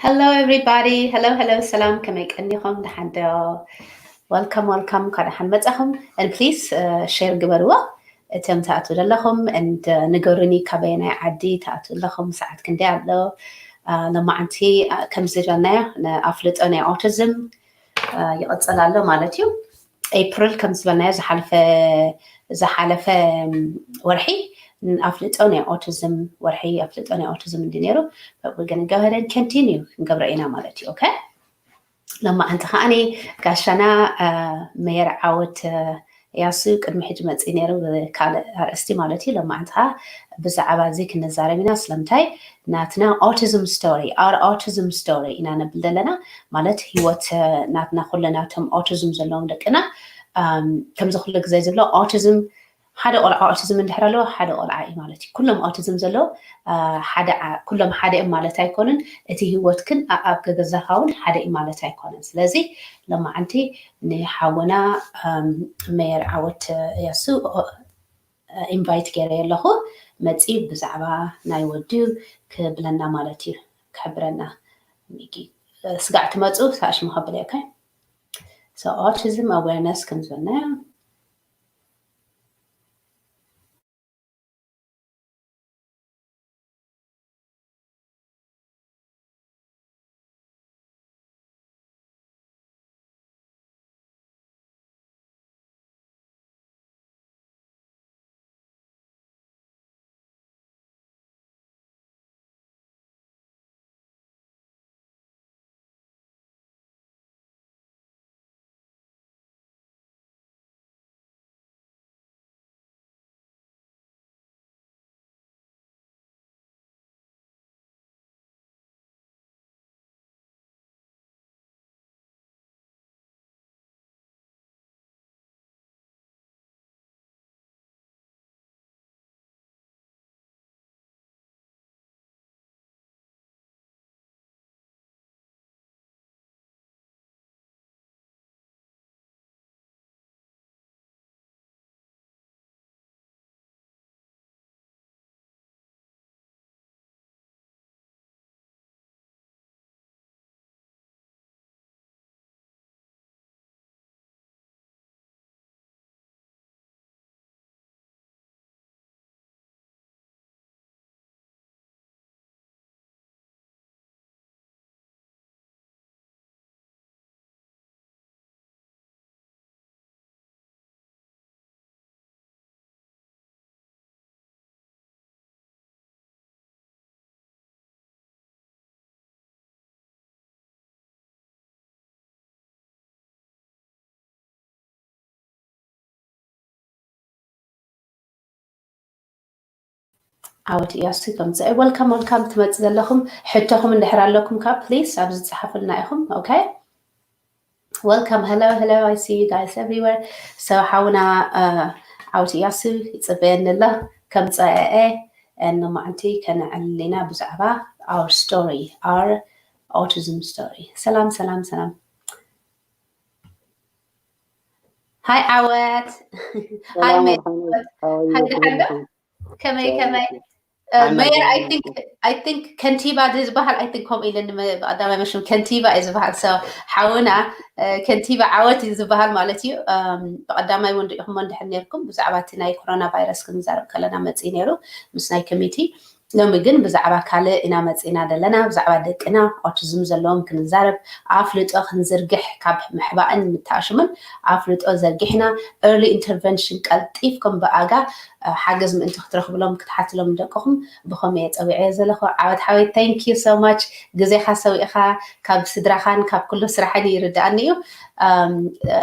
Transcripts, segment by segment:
Hello everybody. Hello, hello. ሰላም፣ ከመይ ቀኒኹም? ደሓን ዶ? Welcome, welcome. እንኳዕ ደሓን መጻኹም። And please, uh, share ግበርዎ። እቶም ትኣትዉ ዘለኹም and ንገሩኒ፣ ካበየናይ ዓዲ ትኣትዉ ኣለኹም? ሰዓት ክንደይ ኣሎ? Uh, ሎማዓንቲ፣ uh፣ ከምዚ ዝበልናዮ፣ ንኣፍልጦ ናይ ኦቲዝም፣ uh፣ ይቕጽል ኣሎ ማለት እዩ። ኤፕሪል ከም ዝበልናዮ ዝሓለፈ፣ ዝሓለፈ ወርሒ ኣፍልጦ ናይ ኦቲዝም፣ ወርሒ ኣፍልጦ ናይ ኦቲዝም እንዲ ነይሩ። But we're gonna go ahead and continue፣ ክንገብሮ ኢና ማለት እዩ። ኦኬ፣ ሎማዓንቲ ከዓኒ ጋሻና፣ uh፣ መየር ዓወት፣ uh፣ ያሱ ቅድሚ ሕጂ መፅእ ነይሩ ብካልእ ኣርእስቲ ማለት እዩ። ሎማዓንቲ ከዓ ብዛዕባ እዚ ክንዛረብ ኢና። ስለምንታይ? ናትና ኦቲዝም ስቶሪ፣ our autism story ኢና ነብል ዘለና። ማለት ህይወት፣ uh፣ ናትና ኩልና እቶም ኦቲዝም ዘለዎም ደቅና፣ um፣ ከምዚ ኩሉ ግዜ ዝብሎ ኦቲዝም ሓደ ቆልዓ ኦቲዝም እንድሕር ኣለዎ ሓደ ቆልዓ እዩ ማለት እዩ። ኩሎም ኦቲዝም ዘለዉ፣ uh፣ ሓደ ዓ-፣ ኩሎም ሓደ እዮም ማለት ኣይኮኑን። እቲ ህይወት ግን ኣ-፣ ኣብ ገገዛኻ እውን ሓደ እዩ ማለት ኣይኮነን። ስለዚ ሎማዓንቲ ንሓውና፣ um፣ መየር ዓወት ያሱ፣ uh፣ ኢንቫይት ገይረ ኣለኹ። መፂ ብዛዕባ ናይ ወዲ ክብለና ማለት እዩ፣ ክሕብረና። ሚጊ፣ uh፣ ስጋዕ ትመፁ ሳሽ መኸብል እየ። So autism awareness ከም ዝበልናዮ ዓወት እያሱ ከምፅእ። Welcome, welcome ትመፅ ዘለኹም። ሕቶኹም እንድሕር ኣለኩም ካብ ፕሊስ ኣብዚ ዝፅሓፉልና ኢኹም። ኦኬ፣ welcome. Hello, hello, I see you guys everywhere. So ሓውና፣ uh፣ ዓወት እያሱ ይፅበየኒ ኣሎ። ከምፀአ እየ፣ ሎማዓንቲ ከነዕልል ኢና ብዛዕባ our story, our autism story. ሰላም፣ ሰላም፣ ሰላም። ሃይ ዓወት። ሃይ ሰላም ሜ-፣ ወርሓነት፣ how are you? ሃይ ደሓን ዶ? ከመይ፣ ከመይ? ከመይ? Uh፣ ኣና ሜየር፣ I ደህና think፣ I think ከንቲባ ድዩ ዝበሃል? I think ከምኡ ኢለ ንመ-፣ ብቐዳማይ መሽም ከንቲባ እዩ ዝበሃል። So ሓውና፣ uh፣ ከንቲባ ዓወት እዩ ዝበሃል ማለት እዩ። Um፣ ብቐዳማይ እውን ርኢኹሞ እንድሕር ነርኩም ብዛዕባ እቲ ናይ ኮሮና ቫይረስ ክንዛረብ ከለና መፅኢ ነይሩ ምስ ናይ ኮሚቲ። ሎሚ ግን ብዛዕባ ካልእ ኢና መፂና ዘለና፣ ብዛዕባ ደቅና፣ ኦቲዝም ዘለዎም ክንዛረብ፣ ኣፍልጦ ክንዝርግሕ፣ ካብ ምሕባእን ምትኣሽሙን ኣፍልጦ ዘርጊሕና፣ early intervention ቀልጢፍኩም ብኣጋ፣ እ፣ ሓገዝ ምእንቲ ክትረኽብሎም ክትሓትሎም ደቅኹም ብኸምኡ እየ ጸዊዐዮ ዘለኹ። ዓወት ሓወይ፣ thank you so much። ግዜኻ ሰዊእኻ ካብ ስድራኻን ካብ ኩሉ ስራሕን ይርድኣኒ እዩ። እም፣ እ፣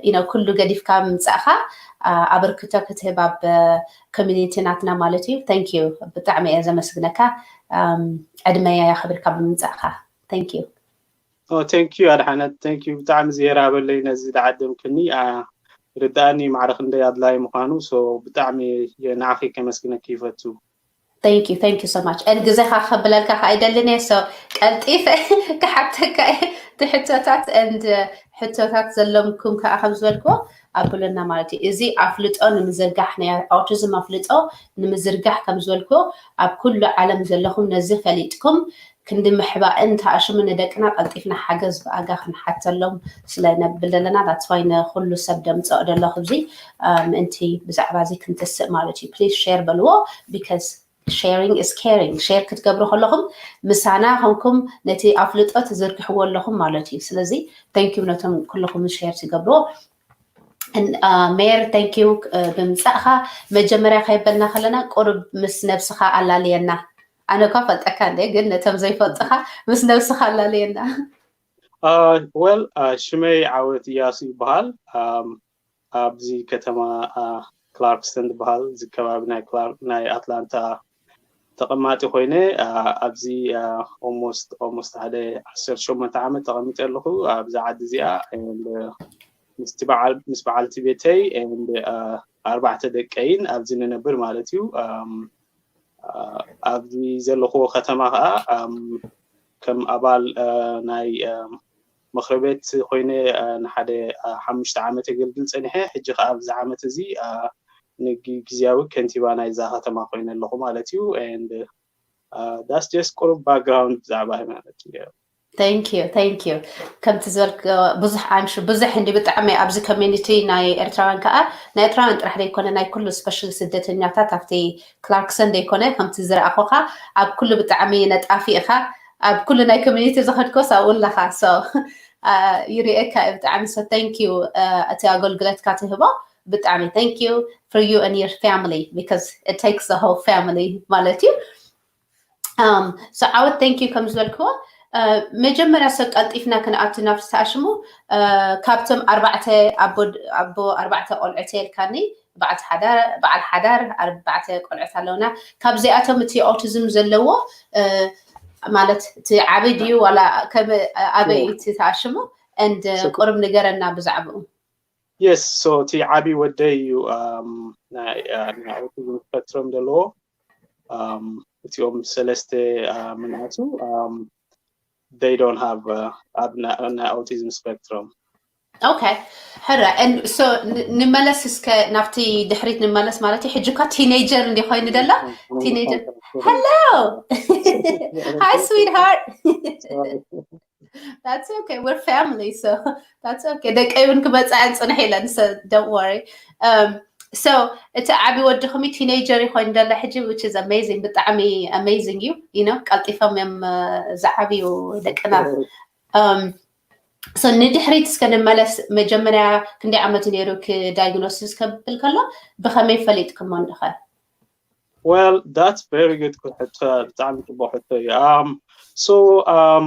you know፣ ኩሉ ገዲፍካ ምምጻእኻ፣ እ፣ ኣበርክቶ ክትህብ ኣብ ኮሚኒቲ ናትና ማለት እዩ። Thank you፣ ብጣዕሚ እየ ዘመስግነካ። እም፣ ዕድመያ ያኽብርካ ብምምጻእካ። Thank you። ኦ፣ thank you ኣድሓነት፣ thank you። ብጣዕሚ ዝየራበለይ ነዚ ዝዓደምክኒ፣ ኣ፣ ርድኣኒ ማዕረ ክንደይ ኣድላይ ምዃኑ። So ብጣዕሚ እየ ንዓኺ ከመስግነኪ ይፈቱ። Thank you፣ thank you so much። And ግዜኻ ከብለልካ ከኣ ኣይደልን እየ። So ቀልጢፈ ክሓተካ እየ። እቲ ሕቶታት and ሕቶታት ዘለምኩም ከኣ ከም ዝበልክዎ ኣብሉና ማለት እዩ። እዚ ኣፍልጦ ንምዝርጋሕ፣ ናይ ኣውቲዝም ኣፍልጦ ንምዝርጋሕ ከም ዝበልክዎ ኣብ ኩሉ ዓለም ዘለኹም ነዚ ፈሊጥኩም ክንዲ ምሕባእን ተኣሽሙ ንደቅና ቀልጢፍና ሓገዝ ብኣጋ ክንሓተሎም ስለ ነብል ዘለና that's why ንኩሉ ሰብ ደምፅኦ ደለኹ እዚ ምእንቲ ብዛዕባ እዚ ክንትስእ ማለት እዩ please share በልዎ because sharing is caring share ክትገብሩ ከለኹም ምሳና ኮንኩም ነቲ ኣፍልጦ ትዝርግሕዎ ኣለኹም ማለት እዩ ስለዚ thank you ነቶም ኩልኹም share ትገብርዎ ሜር thank you ብምፃእኻ መጀመርያ ከየበልና ከለና ቁሩብ ምስ ነብስኻ ኣላልየና ኣነ እኳ ፈልጠካ እንደ ግን ነቶም ዘይፈልጥኻ ምስ ነብስኻ ኣላልየና well ሽመይ ዓወት እያሱ ይበሃል ኣብዚ ከተማ ክላርክስተን ዝበሃል እዚ ከባቢ ናይ ኣትላንታ ተቐማጢ ኮይነ ኣብዚ almost almost ሓደ ዓሰርተ ሸሞንተ ዓመት ተቐሚጠ ኣለኹ ኣብዚ ዓዲ እዚኣ ምስ በዓልቲ ቤተይ ኣርባዕተ ደቀይን ኣብዚ ንነብር ማለት እዩ ኣብዚ ዘለኽዎ ከተማ ከዓ ከም ኣባል ናይ ምኽሪ ቤት ኮይነ ንሓደ ሓሙሽተ ዓመት የገልግል ፀኒሐ ሕጂ ከዓ ኣብዚ ዓመት እዚ ንግዝያዊ ከንቲባ ናይዛ ከተማ ኮይነ ኣለኹ ማለት እዩ that's just ቁሩብ background ብዛዕባ ማለት እዩ thank you thank you ከምቲ ዝበልክ ብዙሕ ኣምሹ ብዙሕ እንዲ ብጣዕሚ ኣብዚ community ናይ ኤርትራውያን ከዓ ናይ ኤርትራውያን ጥራሕ ዘይኮነ ናይ ኩሉ special ስደተኛታት ኣብቲ ክላርክሰን ዘይኮነ ከምቲ ዝረኣኹኻ ኣብ ኩሉ ብጣዕሚ ነጣፊ ኢኻ ኣብ ኩሉ ናይ community ዝኸድኮስ ኣብኡ ኣለኻ so ይርእየካ ብጣዕሚ so thank you እቲ ኣገልግሎትካ ትህቦ ብጣዕሚ thank you for you and your family because it takes the whole family ማለት እዩ so ዓወት thank you ከም ዝበልክዎ መጀመርያ ሰብ ቀልጢፍና ክንኣቱ ናብ ዝተኣሽሙ ካብቶም ኣርባዕተ ኣቦ ኣርባዕተ ቆልዑት የልካኒ በዓል ሓዳር ኣርባዕተ ቆልዑት ኣለውና ካብዚኣቶም እቲ autism ዘለዎ ማለት እቲ ዓብይ ድዩ ዋላ ኣበይ እቲ ተኣሽሙ and ቁርብ ንገረና ብዛዕባኡ yes so እቲ ዓብይ ወደይ እዩ ናይ autism spectrum ዘለዎ እቲኦም ሰለስተ ምንኣቱ they don't have ኣብ ናይ autism spectrum okay ሕራ so ንመለስ እስከ ናብቲ ድሕሪት ንመለስ ማለት እዩ ሕጂ እኳ teenager እንዲ ኮይኑ ደላ teenager hello hi sweetheart that's okay we're family so that's okay ደቀይ እውን ክመፃ ፅንሕ ኢለን so don't worry um so እቲ ዓቢ ወድኹም teenager ይኮን ደሎ ሕጂ which is amazing ብጣዕሚ amazing እዩ you know ቀልጢፎም እዮም ዝዓብዩ ደቅና um so ንድሕሪት እስከ ንመለስ መጀመርያ ክንደይ ዓመት ነይሩ ክ diagnosis ከብል ከሎ ብከመይ ፈሊጥክሞ ንድኸ Well, that's very good ሕቶ ብጣዕሚ ጽቡቅ ሕቶ እዩ። Um, so um,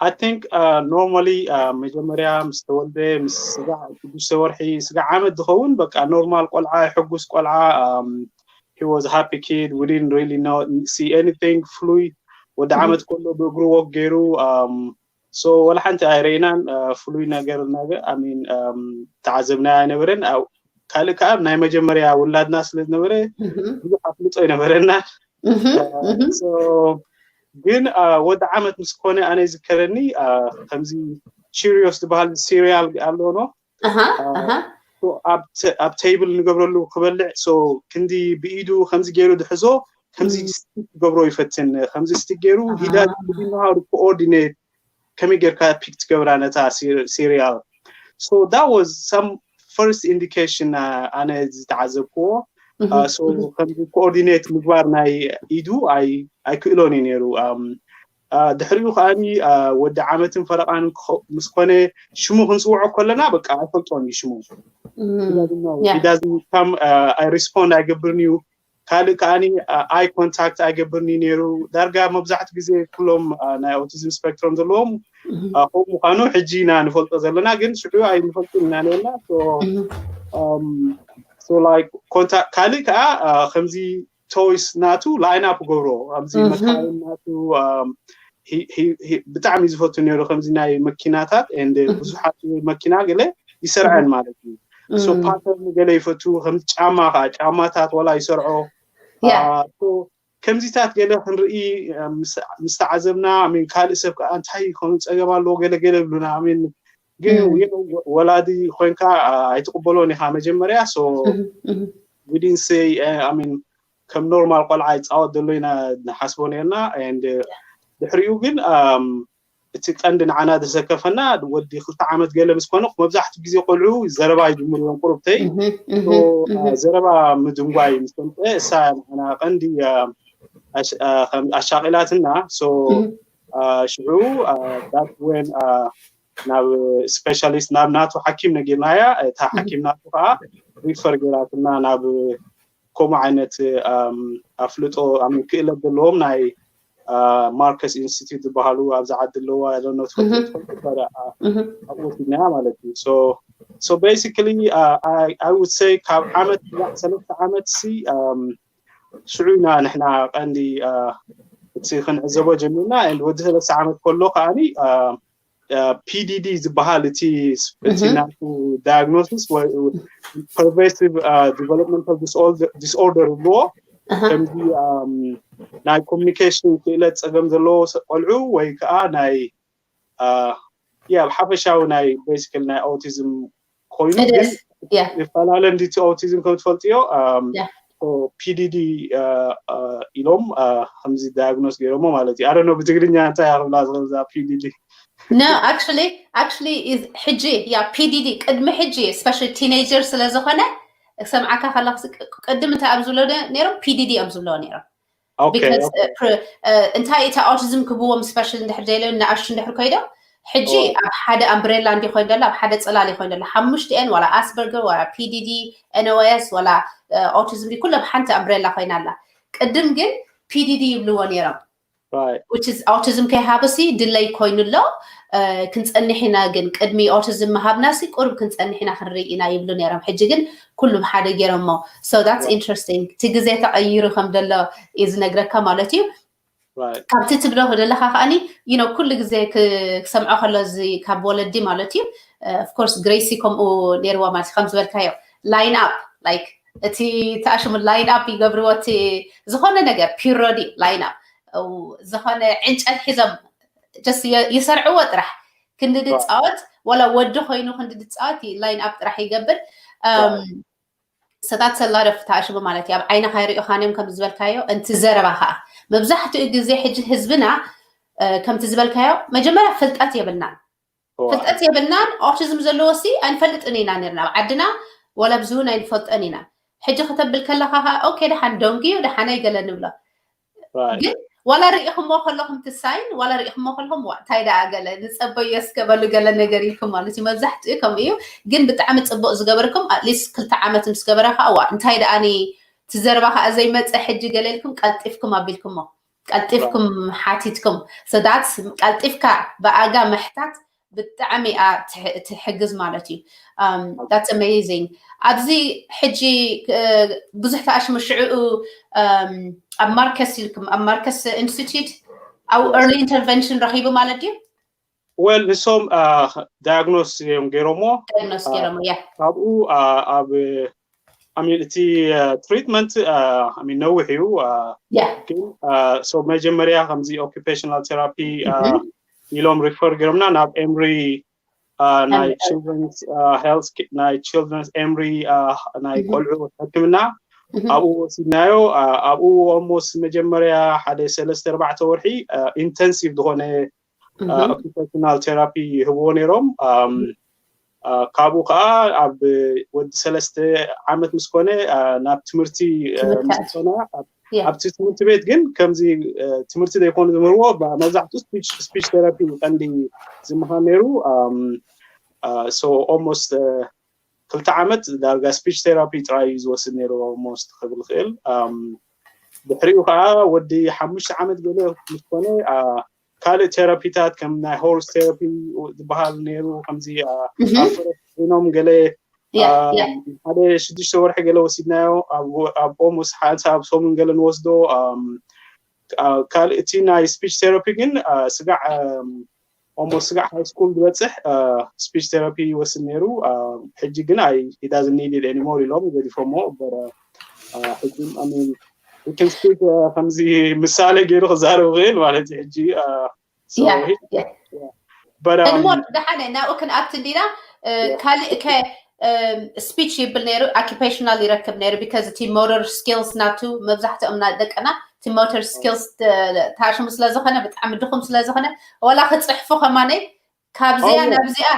I think uh, normally uh, መጀመርያ ምስ ተወልደ ምስ ስጋ ሽዱሽተ ወርሒ ስጋ ዓመት ዝኸውን በቃ ኖርማል ቆልዓ ሕጉስ ቆልዓ um, he was a happy kid we didn't really know see anything fluid ወዲ ዓመት ከሎ ብእግሩ ወክ ገይሩ um, so ወላ ሓንቲ ኣይረኢናን ፍሉይ ነገር ነገር I mean ተዓዘብና ኣይነበረን ካልእ ከዓ ናይ መጀመርያ ውላድና ስለ ዝነበረ ብዙሕ ኣፍልጦ ኣይነበረና ግን ወዲ ዓመት ምስ ኮነ ኣነ ይዝከረኒ ከምዚ ቺሪዮስ ዝበሃል ሲሪያል ኣለኖ ኣብ ቴብል ንገብረሉ ክበልዕ so ክንዲ ብኢዱ ከምዚ ገይሩ ዝሕዞ ከምዚ ስቲክ ክገብሮ ይፈትን ከምዚ ስቲክ ገይሩ he doesn't know how to coordinate ከመይ ጌርካ ፒክ ትገብራ ነታ serial so that was some first indication ኣነ ዝተዓዘብክዎ so ከምዚ coordinate ምግባር ናይ ኢዱ ኣይክእሎን እዩ ነይሩ ድሕሪኡ ከዓኒ ወዲ ዓመትን ፈረቓን ምስ ኮነ ሽሙ ክንፅውዖ ከለና በቃ ኣይፈልጦን እዩ ሽሙ respond ኣይገብርን እዩ ካልእ ከዓኒ eye contact ኣይገብርን እዩ ነይሩ ዳርጋ መብዛሕትኡ ግዜ ኩሎም ናይ autism spectrum ዘለዎም ከምኡ ምዃኑ ሕጂ ኢና ንፈልጦ ዘለና ግን ሽዑ ኣይንፈልጥን ኢና ነርና ካልእ ከዓ ከምዚ toys ናቱ line up ገብሮ ኣብዚ መካይን ናቱ ብጣዕሚ ዝፈቱ ነይሩ ከምዚ ናይ መኪናታት and ብዙሓት መኪና ገለ ይሰርዐን ማለት እዩ so pattern ገለ ይፈቱ ከምዚ ጫማ ከዓ ጫማታት ወላ ይሰርዖ ከምዚታት ገለ ክንርኢ ምስ ተዓዘብና ካልእ ሰብ ከዓ እንታይ ይኸውን ፀገም ኣለዎ ገለ ገለ ብሉና ግን ወላዲ ኮይንካ ኣይትቕበሎን ኢኻ መጀመርያ so we didn't say I mean ከም ኖርማል ቆልዓ ይፃወት ዘሎ ኢና ንሓስቦ ነርና and ድሕሪኡ ግን እቲ ቀንዲ ንዓና ዘሰከፈና ወዲ ክልተ ዓመት ገለ ምስ ኮነ መብዛሕትኡ ግዜ ቆልዑ ዘረባ ይጅምሩ እዮም ቁሩብተይ። ዘረባ ምድንጓይ ምስ ተምፀ እሳ ንዓና ቀንዲ ኣሻቂላትና። ሽዑ ዳት ወን ናብ ስፔሻሊስት ናብ ናቱ ሓኪም ነጊርናያ። እታ ሓኪም ናቱ ከዓ ሪፈር ገይራትና ናብ ከምኡ ዓይነት ኣፍልጦ ክእለት ዘለዎም ናይ ማርከስ ኢንስቲትዩት ዝበሃሉ ኣብዚ ዓዲ ኣለዋ። ኖት ኣብኡ ወሲድናያ ማለት እዩ። So basically I would say ካብ ዓመት ሰለስተ ዓመት ሲ ሽዑ ኢና ንሕና ቀንዲ እቲ ክንዕዘቦ ጀሚርና። ወዲ ሰለስተ ዓመት ከሎ ከዓኒ ፒዲዲ ዝበሃል እቲ ናቱ ዳያግኖሲስ ወይ ፐርቨሲቭ ዲቨሎፕመንታል ዲስኦርደር ይብልዎ። ከምዚ ናይ ኮሚኒኬሽን ክእለት ፀገም ዘለዎ ቆልዑ ወይ ከዓ ናይ ያ ብሓፈሻዊ ናይ ቤሲካል ናይ ኦቲዝም ኮይኑ ይፈላለ እንዲቲ ኦቲዝም ከም ትፈልጥዮ ፒዲዲ ኢሎም ከምዚ ዳያግኖስ ገይሮሞ ማለት እዩ። ኣደኖ ብትግርኛ እንታይ ክብላ ዝኽእልዛ ፒዲዲ? No, actually, actually is ሕጂ ያ ፒዲዲ ቅድሚ ሕጂ ስፔሻሊ ቲኔጀር ስለዝኾነ ሰምዓካ ከለኩ ቅድም እንታይ እዮም ዝብሎ ነይሮም? ፒዲዲ እዮም ዝብሎ ነይሮም። እንታይ እቲ ኦቲዝም ክብዎም ስፔሻል እንድሕር ዘይለ ንኣሹ እንድሕር ኮይዶም ሕጂ ኣብ ሓደ ኣምብሬላ እንዲ ኮይን ደሎ ኣብ ሓደ ፅላል ይኮይን ደሎ ሓሙሽቲኤን ዋላ ኣስበርገር ዋላ ፒዲዲ ኤንኦኤስ ዋላ ኦቲዝም ኩሎም ሓንቲ ኣምብሬላ ኮይና ኣላ። ቅድም ግን ፒዲዲ ይብልዎ ነይሮም። ኦቲዝም ከይሃብሲ ድለይ ኮይኑ ኣሎ ክንፀንሕ ኢና ግን ቅድሚ ኦቲዝም ምሃብናሲ ቁሩብ ክንፀንሕ ኢና ክንርኢ ኢና ይብሉ ነይሮም። ሕጂ ግን ኩሉ ብሓደ ገይሮሞ። So that's interesting። እቲ ግዜ ተቐይሩ ከም ዘሎ እዩ ዝነግረካ ማለት እዩ። ካብቲ ትብሎ ዘለካ ከዓኒ you know ኩሉ ግዜ ክሰምዖ ከሎ እዚ ካብ ወለዲ ማለት እዩ። Of course ግሬሲ ከምኡ ነይርዋ ማለት ከም ዝበልካዮ line up like እቲ ተኣሽሙ line up ይገብርዎ እቲ ዝኾነ ነገር ፒሮዲ line up ዝኾነ ዕንጨት ሒዞም just ይሰርዕዎ ጥራሕ ክንዲ ድፃወት ዋላ ወዲ ኮይኑ ክንዲ ድፃወት line up ጥራሕ ይገብር። So that's a lot of ተኣሽሙ ማለት እዩ። ኣብ ዓይንኻ ይሪኡኻን እዮም ከም ዝበልካዮ። እንቲ ዘረባ ከዓ መብዛሕትኡ ግዜ ሕጂ ህዝብና ከምቲ ዝበልካዮ መጀመርያ ፍልጠት የብልናን። ፍልጠት የብልናን። ኦቲዝም ዘለዎ ሲ ኣይንፈልጥን ኢና ነርና ኣብ ዓድና ዋላ ኣብዚ እውን ኣይንፈልጠን ኢና። ሕጂ ከተብል ከለካ ከዓ ኦኬ ደሓን ደንጉዩ ደሓነይ ገለ ንብሎ። ግን ዋላ ርኢኹሞ ከለኹም ትሳይን ዋላ ርኢኹሞ ከለኹም ዋ እንታይ ደኣ ገለ ንፀበዮ እስከ በሉ ገለ ነገር ኢልኩም ማለት እዩ። መብዛሕትኡ ከምኡ እዩ። ግን ብጣዕሚ ፅቡቅ ዝገበርኩም ኣትሊስት ክልተ ዓመት ምስ ገበረ ከዓ ዋ እንታይ ደኣ ትዘረባ ከዓ ዘይመፀ ሕጂ ገለ ኢልኩም ቀልጢፍኩም ኣቢልኩሞ ቀልጢፍኩም ሓቲትኩም። So that's ቀልጢፍካ ብኣጋ ምሕታት ብጣዕሚ እያ ትሕግዝ ማለት እዩ። That's amazing። ኣብዚ ሕጂ ብዙሕ ተኣሽሙ ሽዕኡ ኣብ ማርከስ ኢልኩም ኣብ ማርከስ ኢንስቲትዩት ኣብ early intervention ረኺቡ ማለት ድዩ? Well ንሶም ዳያግኖስ እዮም ገይሮሞ። ዳያግኖስ ገይሮሞ ያ። ካብኡ ኣብ I mean እቲ ትሪትመንት I mean ነዊሕ እዩ። ግን so መጀመርያ ከምዚ occupational therapy ኢሎም ሪፈር ገይሮምና ናብ ኤምሪ ናይ children's health ናይ children's ኤምሪ ናይ ቆልዑ ሕክምና ኣብኡ ወሲድናዮ። ኣብኡ almost መጀመርያ ሓደ ሰለስተ ኣርባዕተ ወርሒ ኢንተንሲቭ ዝኾነ occupational therapy ይህብዎ ነይሮም። ካብኡ ከዓ ኣብ ወዲ ሰለስተ ዓመት ምስ ኮነ ናብ ትምህርቲ ምስ ኮነ ኣብቲ ትምህርቲ ቤት ግን ከምዚ ትምህርቲ ዘይኮኑ ዝምህርዎ መብዛሕትኡ ስፒች ቴራፒ ቀንዲ ዝምሃር ነይሩ። So almost ክልተ ዓመት ዳርጋ ስፒች ቴራፒ ጥራይ እዩ ዝወስድ ነይሩ almost ክብል ክእል። ድሕሪኡ ከዓ ወዲ ሓሙሽተ ዓመት ገለ ምስ ኮነ ካልእ ቴራፒታት ከም ናይ ሆርስ ቴራፒ ዝበሃል ነይሩ። ከምዚ ኮይኖም ገለ ሓደ ሽዱሽተ ወርሒ ገለ ወሲድናዮ። ኣብ almost ሓንሳብ ሰሙን ገለ ንወስዶ። ካልእ እቲ ናይ ስፒች ቴራፒ ግን ስጋዕ almost ስጋዕ ሃይ ስኩል ዝበፅሕ ስፒች ቴራፒ ይወስድ ነይሩ። ሕጂ ግን ኣይ he doesn't need it anymore ኢሎም ገዲፎሞ። ሕጂ ከምዚ ምሳሌ ገይሩ ክዛረብ ይኽእል ማለት እዩ። ሕጂ እሞ ደሓነ ናብኡ ክንኣቲ እንዲና ካልእ ከ ስፒች ይብል ነይሩ occupational ይረክብ ነይሩ because እቲ ሞተር ስኪልስ ናቱ መብዛሕትኦም ደቅና እቲ እቲ motor skills ታሽሙ ስለ ዝኾነ ብጣዕሚ ድኹም ስለ ዝኾነ ዋላ ክፅሕፉ ከማነይ ካብዚኣ ናብዚኣ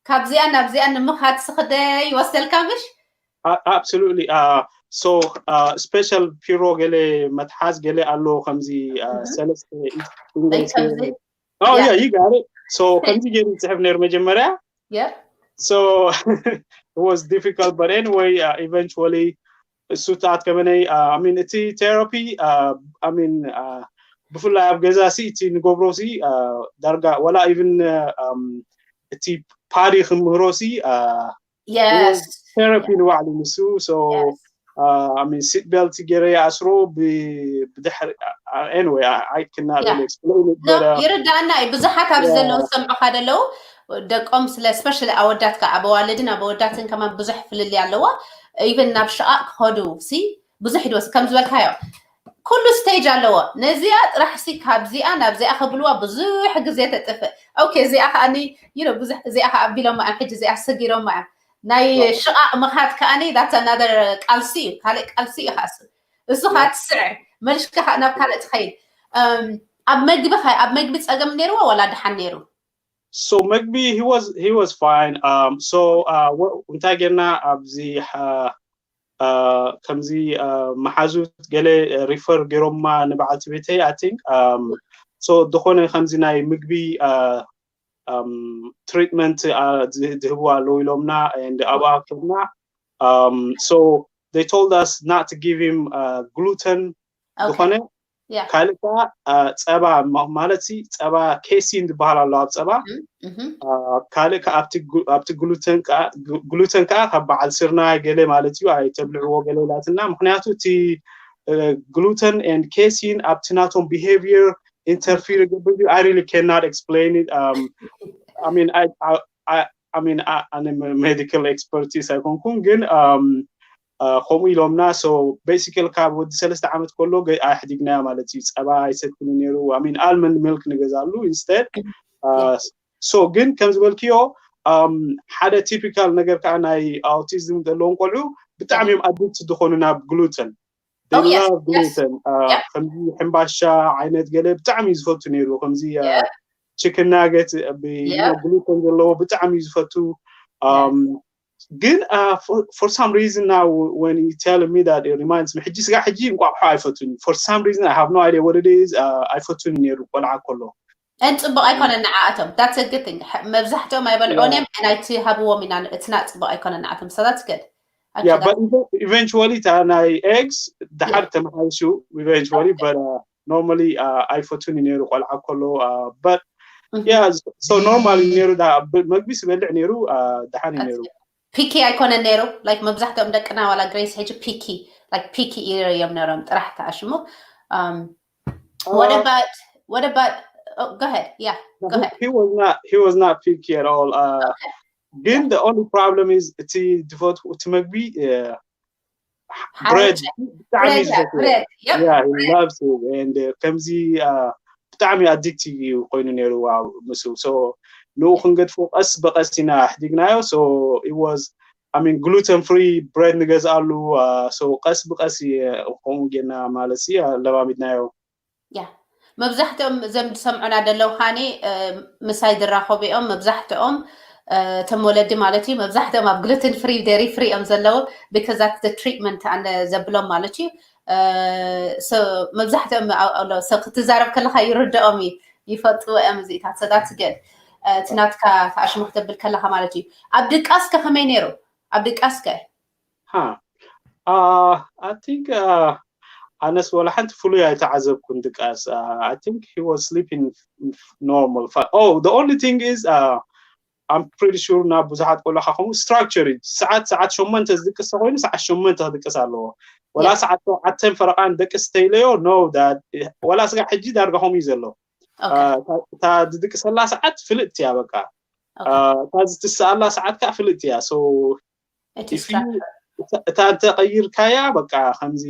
ካብዚኣ ናብዚኣ ንምኻድ ስኽደ ይወስደልካ ምሽ? Absolutely. Uh, so uh, special ፒሮ ገለ መትሓዝ ገለ ኣሎ ከምዚ ሰለስተ ኢት ፊንገርስ። Oh yeah, you got it. So ከምዚ ገይሩ ይፅሕፍ ነይሩ መጀመርያ። Yeah. So it was difficult, but anyway, uh, eventually እሱ ተኣትከመነይ። I mean እቲ therapy I mean ብፍላይ ኣብ ገዛ ሲ እቲ ንገብሮ ሲ ዳርጋ ወላ even እቲ ፓዲ ክምህሮ ሲ Yes. therapy ንባዕሉ ንሱ። So Yes. I mean seat belt ገይረ ይኣስሮ ብድሕሪ anyway I cannot really explain it, but uh, ይርዳእና እዩ። ብዙሓት ኣብዚ Yeah. ዘለዉ ዝሰምዑኻ ዘለዉ ደቆም ስለ especially ኣወዳት ከዓ ኣብ ኣዋልድን ኣብ ኣወዳትን ከማን ብዙሕ ፍልልይ ኣለዎ። Even ናብ ሽቓቕ ክኸዱ ሲ ብዙሕ ይድወስ ከም ዝበልካዮ ኩሉ stage ኣለዎ። ነዚኣ ጥራሕ ሲ ካብዚኣ ናብዚኣ ክብልዋ ብዙሕ ግዜ ተጥፍእ። Okay እዚኣ ከዓ you know ብዙሕ እዚኣ ከዓ ኣቢሎማ እዮም ሕጂ እዚኣ ሰጊሮማ እዮም። ናይ ሽቓቕ ምኻድ ከዓኒ that's another ቃልሲ እዩ፣ ካልእ ቃልሲ እዩ ከዓስ እሱ ከዓ ትስዕር መልሽካ ከዓ ናብ ካልእ ትኸይድ። ኣብ መግቢ ከ ኣብ መግቢ ፀገም ነይርዎ ዋላ ደሓን ነይሩ? So መግቢ he was he was fine. Um, so uh, እንታይ ጌርና ኣብዚ ከምዚ መሓዙት ገለ refer ገይሮማ ንበዓልቲ ቤተይ I think. Um, so ዝኾነ ከምዚ ናይ ምግቢ treatment ዝህብዋ ኣለዉ ኢሎምና and ኣብኣ ከድና። Um, so they told us not to give him uh, gluten ዝኾነ ካልእ ከዓ ፀባ ማለት ሲ ፀባ casein ዝበሃል ኣሎ ኣብ ፀባ። ካልእ ከዓ ኣብቲ gluten ከዓ gluten ከዓ ካብ በዓል ስርናይ ገለ ማለት እዩ ኣይተብልዕዎ ገለ ኢላትና። ምክንያቱ እቲ gluten and casein ኣብቲ ናቶም behavior interfere ይገብር። I really cannot explain it. Um, I mean I, I, I, I mean ኣነ medical expertise ኣይኮንኩን ግን ከምኡ ኢሎምና። So basically ካብ ወዲ ሰለስተ ዓመት ከሎ ኣሕዲግናዮ ማለት እዩ። ፀባ ኣይሰትኒ ነይሩ። I mean almond milk ንገዛሉ instead. So ግን ከም ዝበልክዮ ሓደ typical ነገር ከዓ ናይ autism ዘለዎም ቆልዑ ብጣዕሚ እዮም addict ዝኾኑ ናብ gluten. They love gluten. ከምዚ ሕምባሻ ዓይነት ገለ ብጣዕሚ እዩ ዝፈቱ ነይሩ። ከምዚ chicken nugget gluten ዘለዎ ብጣዕሚ እዩ ዝፈቱ። ግን for some reason now when you tell me that it reminds me ሕጂ ስጋ ሕጂ እንቋቑሖ ኣይፈቱን። For some reason I have no idea what it is. ኣይፈቱን ነይሩ ቆልዓ ከሎ። And ፅቡቅ ኣይኮነ ንዓኣቶም that's a good thing። መብዛሕትኦም ኣይበልዖን እዮም። ናይቲ ሃብዎም ኢና እትና ፅቡቅ ኣይኮነ ንዓኣቶም so that's good. Yeah, but eventually እታ ናይ eggs ደሓር ተመሓይሹ eventually but normally ኣይፈቱን ነይሩ ቆልዓ ከሎ። But yeah, so normally ነይሩ መግቢ ስበልዕ ነይሩ ደሓን እዩ ነይሩ። Picky ኣይኮነን ነይሩ። Like መብዛሕትኦም ደቅና ዋላ ግሬስ ሕጂ picky like picky እዮም ነሮም ጥራሕ ተኣሽሙ። What about what about oh, go ahead yeah go ahead. He was not he was not picky at all. Uh, ግን the only problem is እቲ ዝፈትዎ እቲ መግቢ bread ብጣዕሚ ዝፈትዎ። Yeah, he loves it and ከምዚ ብጣዕሚ addictive እዩ ኮይኑ ነይሩ ምስ so ንኡ ክንገድፎ ቀስ ብቀስ ኢና ኣሕዲግናዮ። So it was I mean gluten free bread ንገዝኣሉ። So ቀስ ብቀስ ከምኡ ጌና ማለት ኣለማሚድናዮ። Yeah መብዛሕትኦም ዘም ዝሰምዑና ደለው ካኒ ምሳይ ዝራኸቡ እዮም። መብዛሕትኦም እቶም ወለዲ ማለት እዩ መብዛሕትኦም ኣብ gluten free dairy free እዮም ዘለዉ because that's the treatment ኣነ ዘብሎም ማለት እዩ። መብዛሕትኦም ሰብ ክትዛረብ ከለካ ይርድኦም እዩ ይፈልጥዎ እዮም እዚኢታት so that's good። እቲ ናትካ ተኣሽሙ ክተብል ከለካ ማለት እዩ። ኣብ ድቃስ ከ ከመይ ነይሩ? ኣብ ድቃስ ከ? I think ኣነስ ወላ ሓንቲ ፍሉይ ኣይተዓዘብኩን ድቃስ። I think he was sleeping normal. Oh, the only thing is uh, I'm pretty sure ናብ ብዙሓት ቆልዑ ከምኡ structure እዩ። ሰዓት ሰዓት ሸሞንተ ዝድቅስ ተኮይኑ ሰዓት ሸሞንተ ክድቅስ ኣለዎ። ወላ ሰዓት ሸውዓተን ፈረቃን ደቅስ ተይለዮ no dad ወላ ስጋ ሕጂ ዳርጋ ከምኡ እዩ ዘሎ። እታ ዝድቅሰላ ሰዓት ፍልጥቲ እያ በቃ። እታ ዝትስኣላ ሰዓት ከዓ ፍልጥቲ እያ። So እታ እንተቀይርካያ በቃ ከምዚ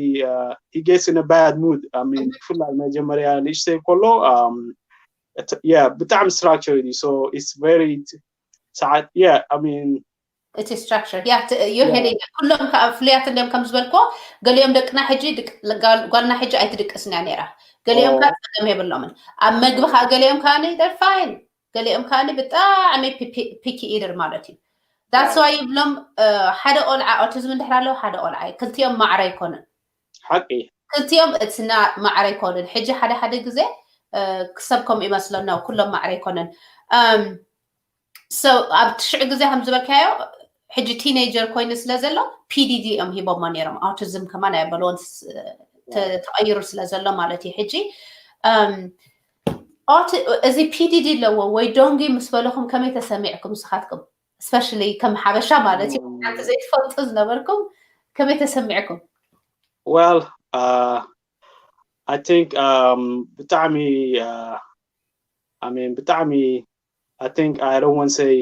he gets in a bad mood. I mean ብፍላይ መጀመርያ ንእሽተይ ከሎ yeah ብጣዕሚ structure እዩ። So it's very ሰዓት yeah I mean እቲ structure yeah you're hitting it. ኩሎም ከዓ ፍሉያት እንዲም ከም ዝበልኮ፣ ገሊኦም ደቅና ሕጂ ጓልና ሕጂ ኣይትድቅስን እያ ነይራ፣ ገሊኦም ከዓ ፀገም የብሎምን። ኣብ መግቢ ከዓ ገሊኦም ከዓ they're fine፣ ገሊኦም ከዓ ብጣዕሚ picky eater ማለት እዩ። That's why ይብሎም ሓደ ቆልዓ autism እንድሕር ኣለዎ ሓደ ቆልዓ እዩ፣ ክልቲኦም ማዕረ ኣይኮኑን። ሓቂ ክልቲኦም እትና ማዕረ ኣይኮኑን። ሕጂ ሓደ ሓደ ግዜ ክሰብ ከምኡ ይመስለና ኩሎም ማዕረ ኣይኮኑን። So ኣብ ትሽዕ ግዜ ከም ዝበልካዮ ሕጂ teenager ኮይኑ ስለ ዘሎ PDD እዮም ሂቦሞ ነይሮም። Autism ከማን ኣየበልዎን፣ ተቐይሩ ስለ ዘሎ ማለት እዩ። ሕጂ እዚ PDD ኣለዎ ወይ ዶንጊ ምስ በለኹም ከመይ ተሰሚዕኩም ንስኻትኩም? Especially ከም ሓበሻ ማለት እዩ። ሓንቲ ዘይትፈልጡ ዝነበርኩም ከመይ ተሰሚዕኩም? Well, I think ብጣዕሚ I mean ብጣዕሚ I think I don't want say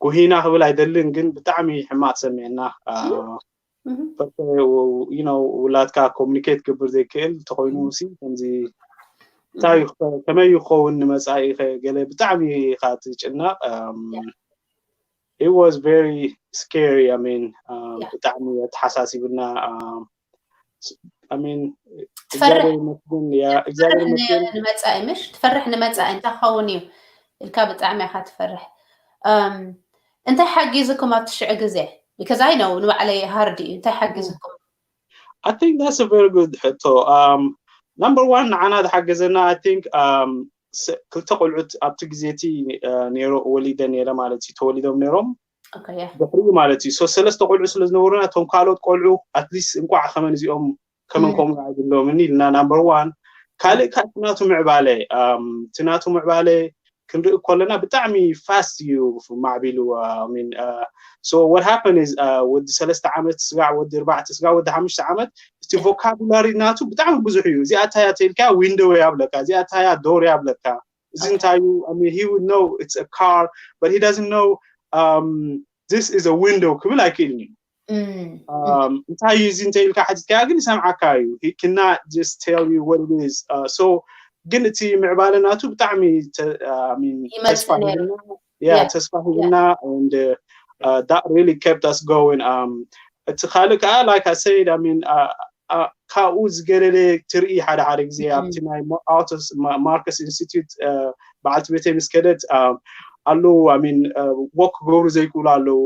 ጉሂና ክብል ኣይደልን፣ ግን ብጣዕሚ ሕማቅ ሰሚዕና። You know ውላድካ communicate ክገብር ዘይክእል ተኮይኑ ሲ ከምዚ እንታይ ከመይ ይኸውን ንመጻኢ ገለ ብጣዕሚ ኢኻ ትጭነቕ። It was very scary. I mean ብጣዕሚ ኣተሓሳሲብና። I mean እግዚኣብሔር ይመስገን። ያ እግዚኣብሔር ይመስገን። ንመጻኢ ምሽ ትፈርሕ ንመጻኢ እንታይ ክኸውን እዩ ኢልካ ብጣዕሚ ኢኻ ትፈርሕ። እንታይ ሓጊዝኩም ኣብቲ ሽዑ ግዜ? Because I know ንባዕለይ hard እዩ። እንታይ ሓጊዝኩም? I think that's a very good ሕቶ። Number one ንዓና ዝሓገዘና I think ክልተ ቆልዑት ኣብቲ ግዜ እቲ ነይሮ ወሊደ ነይረ ማለት እዩ። ተወሊዶም ነይሮም ድሕሪኡ ማለት እዩ። So ሰለስተ ቆልዑ ስለ ዝነበሩና እቶም ካልኦት ቆልዑ at least እንቋዕ ከመን እዚኦም ከመን ከምኡ ኣይብሎምን ኢልና number one። ካልእ ከዓ እቲ ናቱ ምዕባለ እቲ ናቱ ምዕባለ ክንርኢ ከለና ብጣዕሚ fast እዩ ማዕቢሉ። So what happened is ወዲ ሰለስተ ዓመት ስጋዕ ወዲ ኣርባዕተ ስጋዕ ወዲ ሓሙሽተ ዓመት እቲ vocabulary ናቱ ብጣዕሚ ብዙሕ እዩ። እዚኣ እንታይ እያ ተልካ window እያ ብለካ፣ እዚኣ እንታይ እያ door እያ ብለካ፣ እዚ እንታይ እዩ? I mean he would know it's a car but he doesn't know this is a window ክብል ኣይክእልን እዩ። እንታይ እዩ እዚ እንተ ኢልካ ሓቲትካዮ ግን ይሰምዓካ እዩ። He cannot just tell you what it is. So ግን እቲ ምዕባለ ናቱ ብጣዕሚ ተስፋ ሂብና and that really kept us going. እቲ ካልእ ከዓ like I said I mean ካብኡ ዝገለለ ትርኢ ሓደ ሓደ ግዜ ኣብቲ ናይ Marcus Institute በዓልቲ ቤተይ ምስ ከደት ኣለዉ I mean walk ክገብሩ ዘይክእሉ ኣለዉ።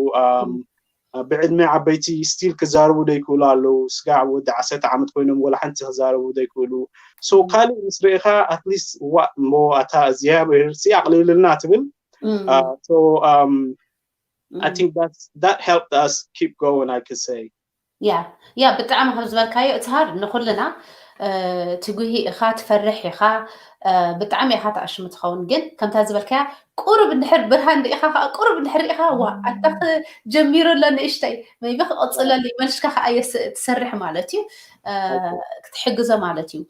ብዕድመ ዓበይቲ still ክዛረቡ ዘይክእሉ ኣለዉ። ስጋዕ ወዲ ዓሰርተ ዓመት ኮይኖም ወላ ሓንቲ ክዛረቡ ዘይክእሉ። So ካልእ ምስ ርኢኻ at least ዋ እሞ ኣታ እግዚኣብሔር ሲ ኣቕልልልና ትብል። So I think that that helped us keep going, I could say. ያ ያ ብጣዕሚ ከም ዝበልካዮ እቲ hard ንኩልና ትጉሂ ኢኻ ትፈርሕ ኢኻ። ብጣዕሚ ኢኻ ተኣሽሙ ትኸውን ግን ከምታ ዝበልካያ ቁሩብ እንድሕር ብርሃን ርኢኻ ከዓ ቁሩብ እንድሕር ርኢኻ ዋ ኣታ ጀሚሩ ኣሎ ንእሽተይ maybe ክቕፅለሉ እዩ መልሽካ ከዓ ትሰርሕ ማለት እዩ። ክትሕግዞ ማለት እዩ።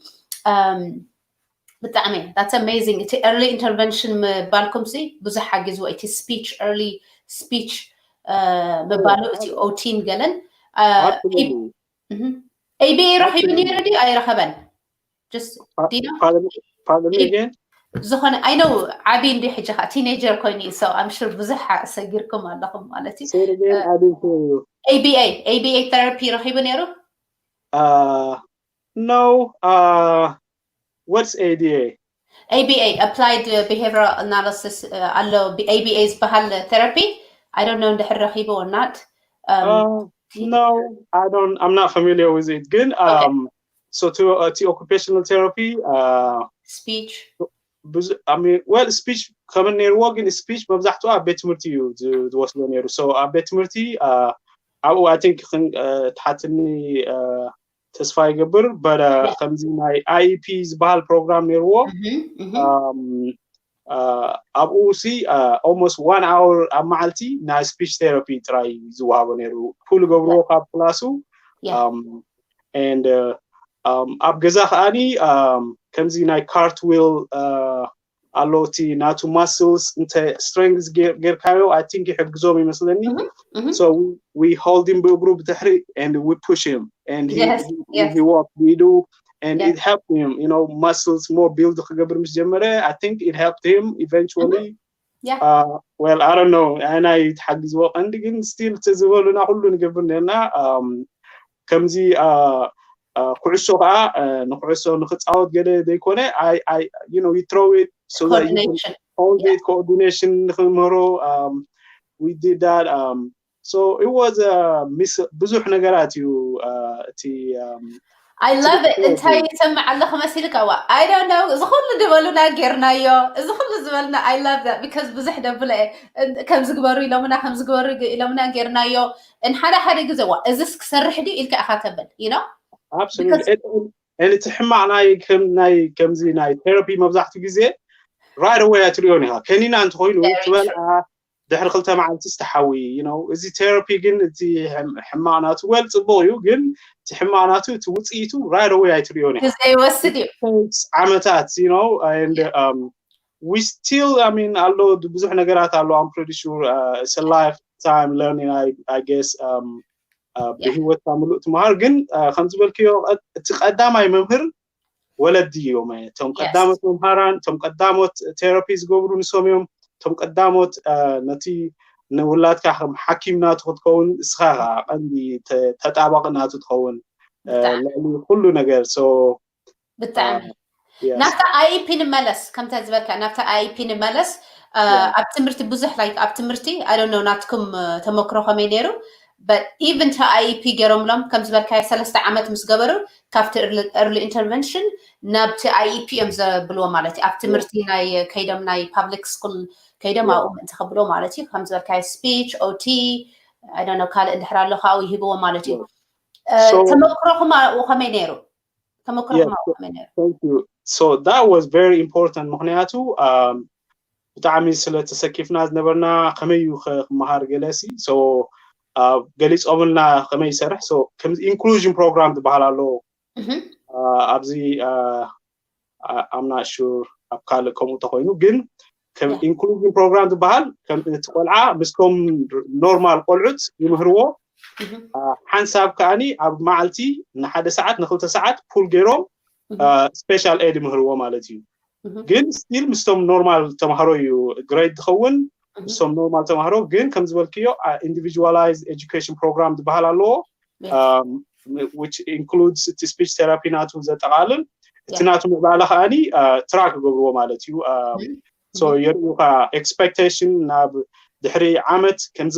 ብጣዕሚ that's amazing። እቲ early intervention ምባልኩም ሲ ብዙሕ ሓጊዝዎ እቲ speech early speech ምባሉ እቲ OT ን ገለን ABA ረኺቡ ነይሩ ድዩ ኣይረኸበን? ዝኾነ I know ዓብዪ እንዲ ሕጂ ከዓ teenager ኮይኑ እዩ። So I'm sure ብዙሕ ሰጊርኩም ኣለኹም ማለት እዩ። ABA ABA therapy ረኺቡ ነይሩ? No. What's ADA? ABA, Applied Behavioral Analysis ኣሎ። ABA ዝበሃል therapy I don't know እንድሕር ረኺቡ or not. No, I don't, I'm not familiar with it ግን so እቲ occupational therapy speech well speech ከም ነይርዎ ግን speech መብዛሕትኡ ኣብ ቤት ትምህርቲ እዩ ዝወስዶ ነይሩ። So ኣብ ቤት ትምህርቲ ኣብኡ I think ትሓትኒ ተስፋ ይገብር። But ከምዚ ናይ IEP ዝበሃል ፕሮግራም ነይርዎ። ኣብኡ ሲ almost one hour ኣብ መዓልቲ ናይ speech therapy ጥራይ ዝወሃቦ ነይሩ። ኩሉ ገብርዎ ካብ ክላሱ and ኣብ ገዛ ከዓኒ ከምዚ ናይ cartwheel ኣሎ እቲ ናቱ muscles እንተ strength ጌርካዮ I think ይሕግዞም ይመስለኒ። So we hold him ብእግሩ ብድሕሪ and we push him and he walk we do and it helped him you know muscles more build ክገብር ምስ ጀመረ I think it helped him eventually. Yeah. Well, I don't know. ኣየናይ ትሓግዝዎ ቀንዲ ግን still ዝበሉና ኩሉ ንገብር ነርና። ከምዚ ኩዕሶ ከዓ ንኩዕሶ ንክፃወት ገለ ዘይኮነ you know you throw it so that you can Coordination. All the coordination ንክምህሮ we did that. So it was ብዙሕ ነገራት እዩ እቲ I love it። እንታይ ይሰምዕ ኣለኹ መሲልካ? ዋ I don't know። እዚ ኩሉ ዝበሉና ጌርናዮ፣ እዚ ኩሉ ዝበልና I love that because ብዙሕ ደብለ ከምዚ ግበሩ ኢሎምና፣ ከምዚ ግበሩ ኢሎምና ጌርናዮ። እን ሓደ ሓደ ግዜ ዋ እዚስ ክሰርሕ ድዩ ኢልካ ኢኻ ተብል you know? Absolutely። እቲ ሕማቕ ናይ ከም ናይ ከምዚ ናይ therapy መብዛሕትኡ ግዜ right away ኣይትሪኦን ኢኻ። ከኒና እንተኮይኑ ትበልዓ ድሕሪ ክልተ መዓልቲ ዝተሓዊ you know። እዚ therapy ግን እቲ ሕማቕ ናቱ well ፅቡቕ እዩ፣ ግን እቲ ሕማቕ ናቱ እቲ ውፅኢቱ right away ኣይትሪኦን ኢኻ። ግዜ ይወስድ እዩ። ዓመታት you know and we still I mean ኣሎ ብዙሕ ነገራት ኣሎ። I'm pretty sure it's a lifetime learning I guess ብሂወትካ ምሉእ ትምሃር። ግን ከም ዝበልክዮ እቲ ቀዳማይ መምህር ወለዲ እዮም። እቶም ቀዳሞት መምሃራን እቶም ቀዳሞት therapy ዝገብሩ ንሶም እዮም። እቶም ቀዳሞት ነቲ ንውላድካ ከም ሓኪም ናቱ ክትከውን እስኻ ቀንዲ ተጣባቂ ናቱ ትኸውን ልዕሊ ኩሉ ነገር። So ብጣዕሚ ናብታ IEP ንመለስ። ከምታ ዝበልካ ናብታ IEP ንመለስ። ኣብ ትምህርቲ ብዙሕ like ኣብ ትምህርቲ I don't know ናትኩም ተመክሮ ከመይ ነይሩ? But even to IEP ገይሮምሎም ከም ዝበልካዮ ሰለስተ ዓመት ምስ ገበሩ ካብቲ early intervention ናብቲ IEP እዮም ዘብልዎ ማለት እዩ። ኣብ ትምህርቲ ናይ ከይዶም ናይ public school ከይዶም ኣብኡ ምእንቲ ከብልዎ ማለት እዩ። ከም ዝበልካዮ speech OT I don't know ካልእ እንድሕር ኣሎ ካብኡ ይህብዎ ማለት እዩ። ተመክሮኹም ኣብኡ ከመይ ነይሩ? ተመክሮኹም ኣብኡ ከመይ ነይሩ? So that was very important ምክንያቱ ብጣዕሚ ስለ ተሰኪፍና ዝነበርና ከመይ እዩ ክመሃር ገለሲ ገሊፆምልና ከመይ ይሰርሕ። So inclusion program ዝበሃል ኣሎ ኣብዚ I'm not sure ኣብ ካልእ ከምኡ ተኮይኑ ግን ከም inclusion program ዝበሃል እቲ ቆልዓ ምስቶም normal ቆልዑት ይምህርዎ። ሓንሳብ ከዓኒ ኣብ መዓልቲ ንሓደ ሰዓት ንክልተ ሰዓት pool ገይሮም special ed ይምህርዎ ማለት እዩ። ግን still ምስቶም normal ተምሃሮ እዩ grade ዝኸውን ምስቶም normal ተምሃሮ። ግን ከም ዝበልክዮ individualized education program ዝበሃል ኣለዎ which includes እቲ speech therapy ናቱ ዘጠቃልል እቲ ናቱ ምዕባለ ከዓኒ track ይገብርዎ ማለት እዩ። So የርእዩካ expectation ናብ ድሕሪ ዓመት ከምዚ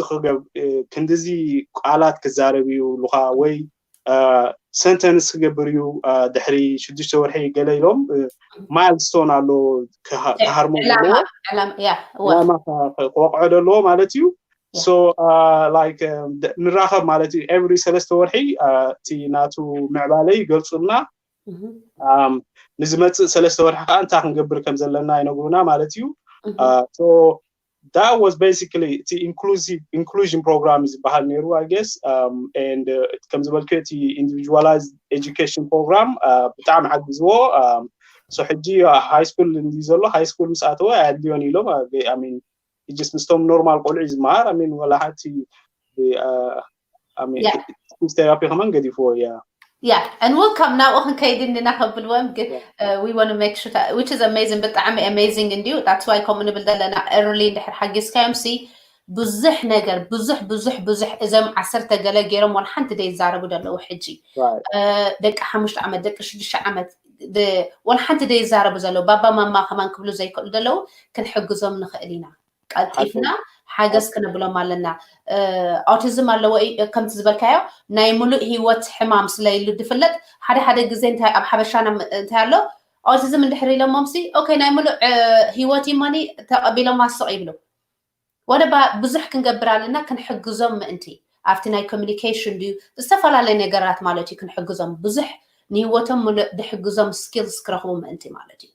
ክንድዚ ቃላት ክዛረብ እዩ ይብሉካ ወይ sentence ክገብር እዩ ድሕሪ ሽዱሽተ ወርሒ ገለ ኢሎም milestone ኣሎ ክሃርሞ ክወቅዖ ዘለዎ ማለት እዩ። So like ንራኸብ ማለት እዩ every ሰለስተ ወርሒ እቲ ናቱ ምዕባለ ይገልፁልና። ንዝመፅእ ሰለስተ ወርሒ ከዓ እንታይ ክንገብር ከም ዘለና ይነግሩና ማለት እዩ። So that was basically እቲ inclusive inclusion program ዝበሃል ነይሩ I guess and ከም ዝበልክዮ እቲ individualized education program ብጣዕሚ ሓጊዝዎ። So ሕጂ high school እንዲ ዘሎ high school ምስ ኣተወ ኣየድልዮን ኢሎም I mean just ምስቶም normal ቆልዑ ዝመሃር I mean ወላ ሓንቲ therapy ከማን ገዲፍዎ እያ። Yeah and we'll come ናብኡ ክንከይድ እንዲና ከብልዎም ግን we want to make sure which is amazing ብጣዕሚ amazing እንዲዩ። That's why ከምኡ ንብል ዘለና early እንድሕር ሓጊዝካዮም ሲ ብዙሕ ነገር ብዙሕ ብዙሕ ብዙሕ እዞም ዓሰርተ ገለ ገይሮም ወላ ሓንቲ ደይዛረቡ ዘለዉ ሕጂ ደቂ ሓሙሽተ ዓመት ደቂ ሽዱሽተ ዓመት ወላ ሓንቲ ደይዛረቡ ዘለዉ ባባ ማማ ከማን ክብሉ ዘይክእሉ ዘለዉ ክንሕግዞም ንኽእል ኢና። ቀልጢፍና ሓገዝ ክነብሎም ኣለና። Autism ኣለዎ ከምቲ ዝበልካዮ ናይ ሙሉእ ሂወት ሕማም ስለይሉ ድፍለጥ ሓደ ሓደ ግዜ እንታይ ኣብ ሓበሻና እንታይ ኣሎ autism እንድሕር ኢሎሞምሲ okay ናይ ሙሉእ ሂወት ይሞኒ ተቐቢሎም ማስቕ ይብሉ። ወደባ ብዙሕ ክንገብር ኣለና ክንሕግዞም ምእንቲ ኣብቲ ናይ communication ድዩ ዝተፈላለየ ነገራት ማለት እዩ ክንሕግዞም ብዙሕ ንሂወቶም ሙሉእ ድሕግዞም skills ክረኽቡ ምእንቲ ማለት እዩ።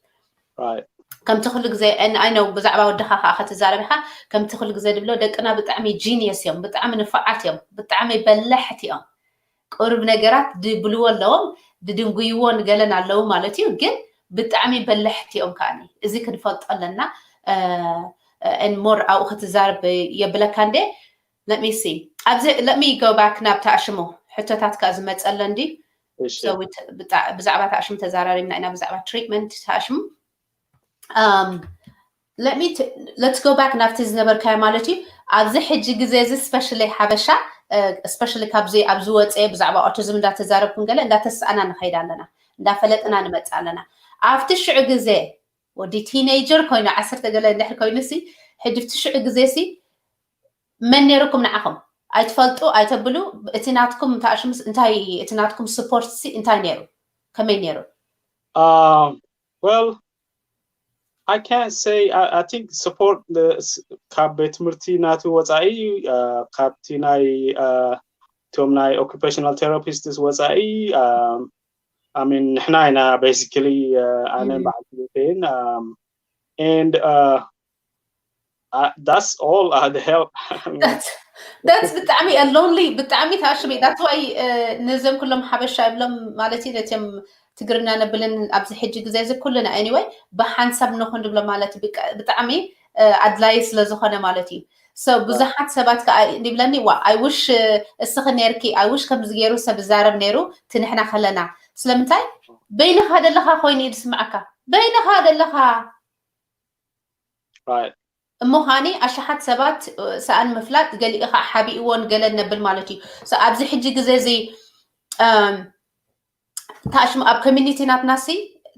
ከምቲ ኩሉ ግዜ I know ብዛዕባ ወድኻ ከዓ ክትዛረብ ኢኻ ከምቲ ኩሉ ግዜ ድብሎ ደቅና ብጣዕሚ genius እዮም ብጣዕሚ ንፉዓት እዮም ብጣዕሚ በለሕቲ እዮም። ቁሩብ ነገራት ድብልዎ ኣለዎም ድድንጉይዎ ንገለን ኣለዉ ማለት እዩ ግን ብጣዕሚ በለሕቲ እዮም ከዓኒ እዚ ክንፈልጦ ኣለና። And more ኣብኡ ክትዛረብ የብለካ እንዴ? Let me see ኣብዚ let me go back ናብ ተኣሽሙ ሕቶታት ከዓ ዝመፀለ እንዲ ብዛዕባ ተኣሽሙ ተዛራሪብና ኢና ብዛዕባ treatment ተኣሽሙ Let me let's go back ናብቲ ዝነበርካዮ ማለት እዩ። ኣብዚ ሕጂ ግዜ እዚ especially ሓበሻ especially ካብዚ ኣብዚ ወፀ ብዛዕባ ኦቲዝም እንዳተዛረብኩን ገለ እንዳተሰኣና ንኸይድ ኣለና፣ እንዳፈለጥና ንመፅእ ኣለና። ኣብቲ ሽዑ ግዜ ወዲ ቲኔጀር ኮይኑ ዓሰርተ ገለ እንድሕር ኮይኑ ሲ ሕጂ ብቲ ሽዑ ግዜ ሲ መን ነይሩኩም ንዓኹም? ኣይትፈልጡ ኣይተብሉ። እቲ ናትኩም ተኣሽምስ እንታይ እቲ ናትኩም ስፖርት ሲ እንታይ ነይሩ? ከመይ ነይሩ? Um, well, I can't say. I, I think support the ካብ ቤት ትምህርቲ ናቱ ወፃኢ ካብቲ ናይ እቶም ናይ occupational therapists ወፃኢ I mean ንሕና ኢና basically ኣነን በዓል ቤተይን and uh, uh, that's all uh, the help that's ብጣዕሚ lonely ብጣዕሚ ታሽሚ that's why ነዘም ኩሎም ሓበሻ ይብሎም ማለት እዩ ነቲም ትግርኛ ነብልን ኣብዚ ሕጂ ግዜ እዚ ኩልና anyway ብሓንሳብ ንኹን ንብሎ ማለት ብጣዕሚ ኣድላይ ስለ ዝኾነ ማለት እዩ። So ብዙሓት ሰባት ከዓ ይብለኒ ዋ I wish እስኺ ነርኪ I wish ከምዚ ገይሩ ሰብ ዛረብ ነይሩ ትንሕና ከለና ስለምንታይ በይንኻ ደለኻ ኮይኑ እዩ ዝስምዓካ በይንኻ ደለኻ right እሞ ኻኒ ኣሽሓት ሰባት ሰኣን ምፍላጥ ገሊኡ ከዓ ሓቢእዎን ገለን ነብል ማለት እዩ። ኣብዚ ሕጂ ግዜ እዚ ታሽሙ ኣብ community ናትና ሲ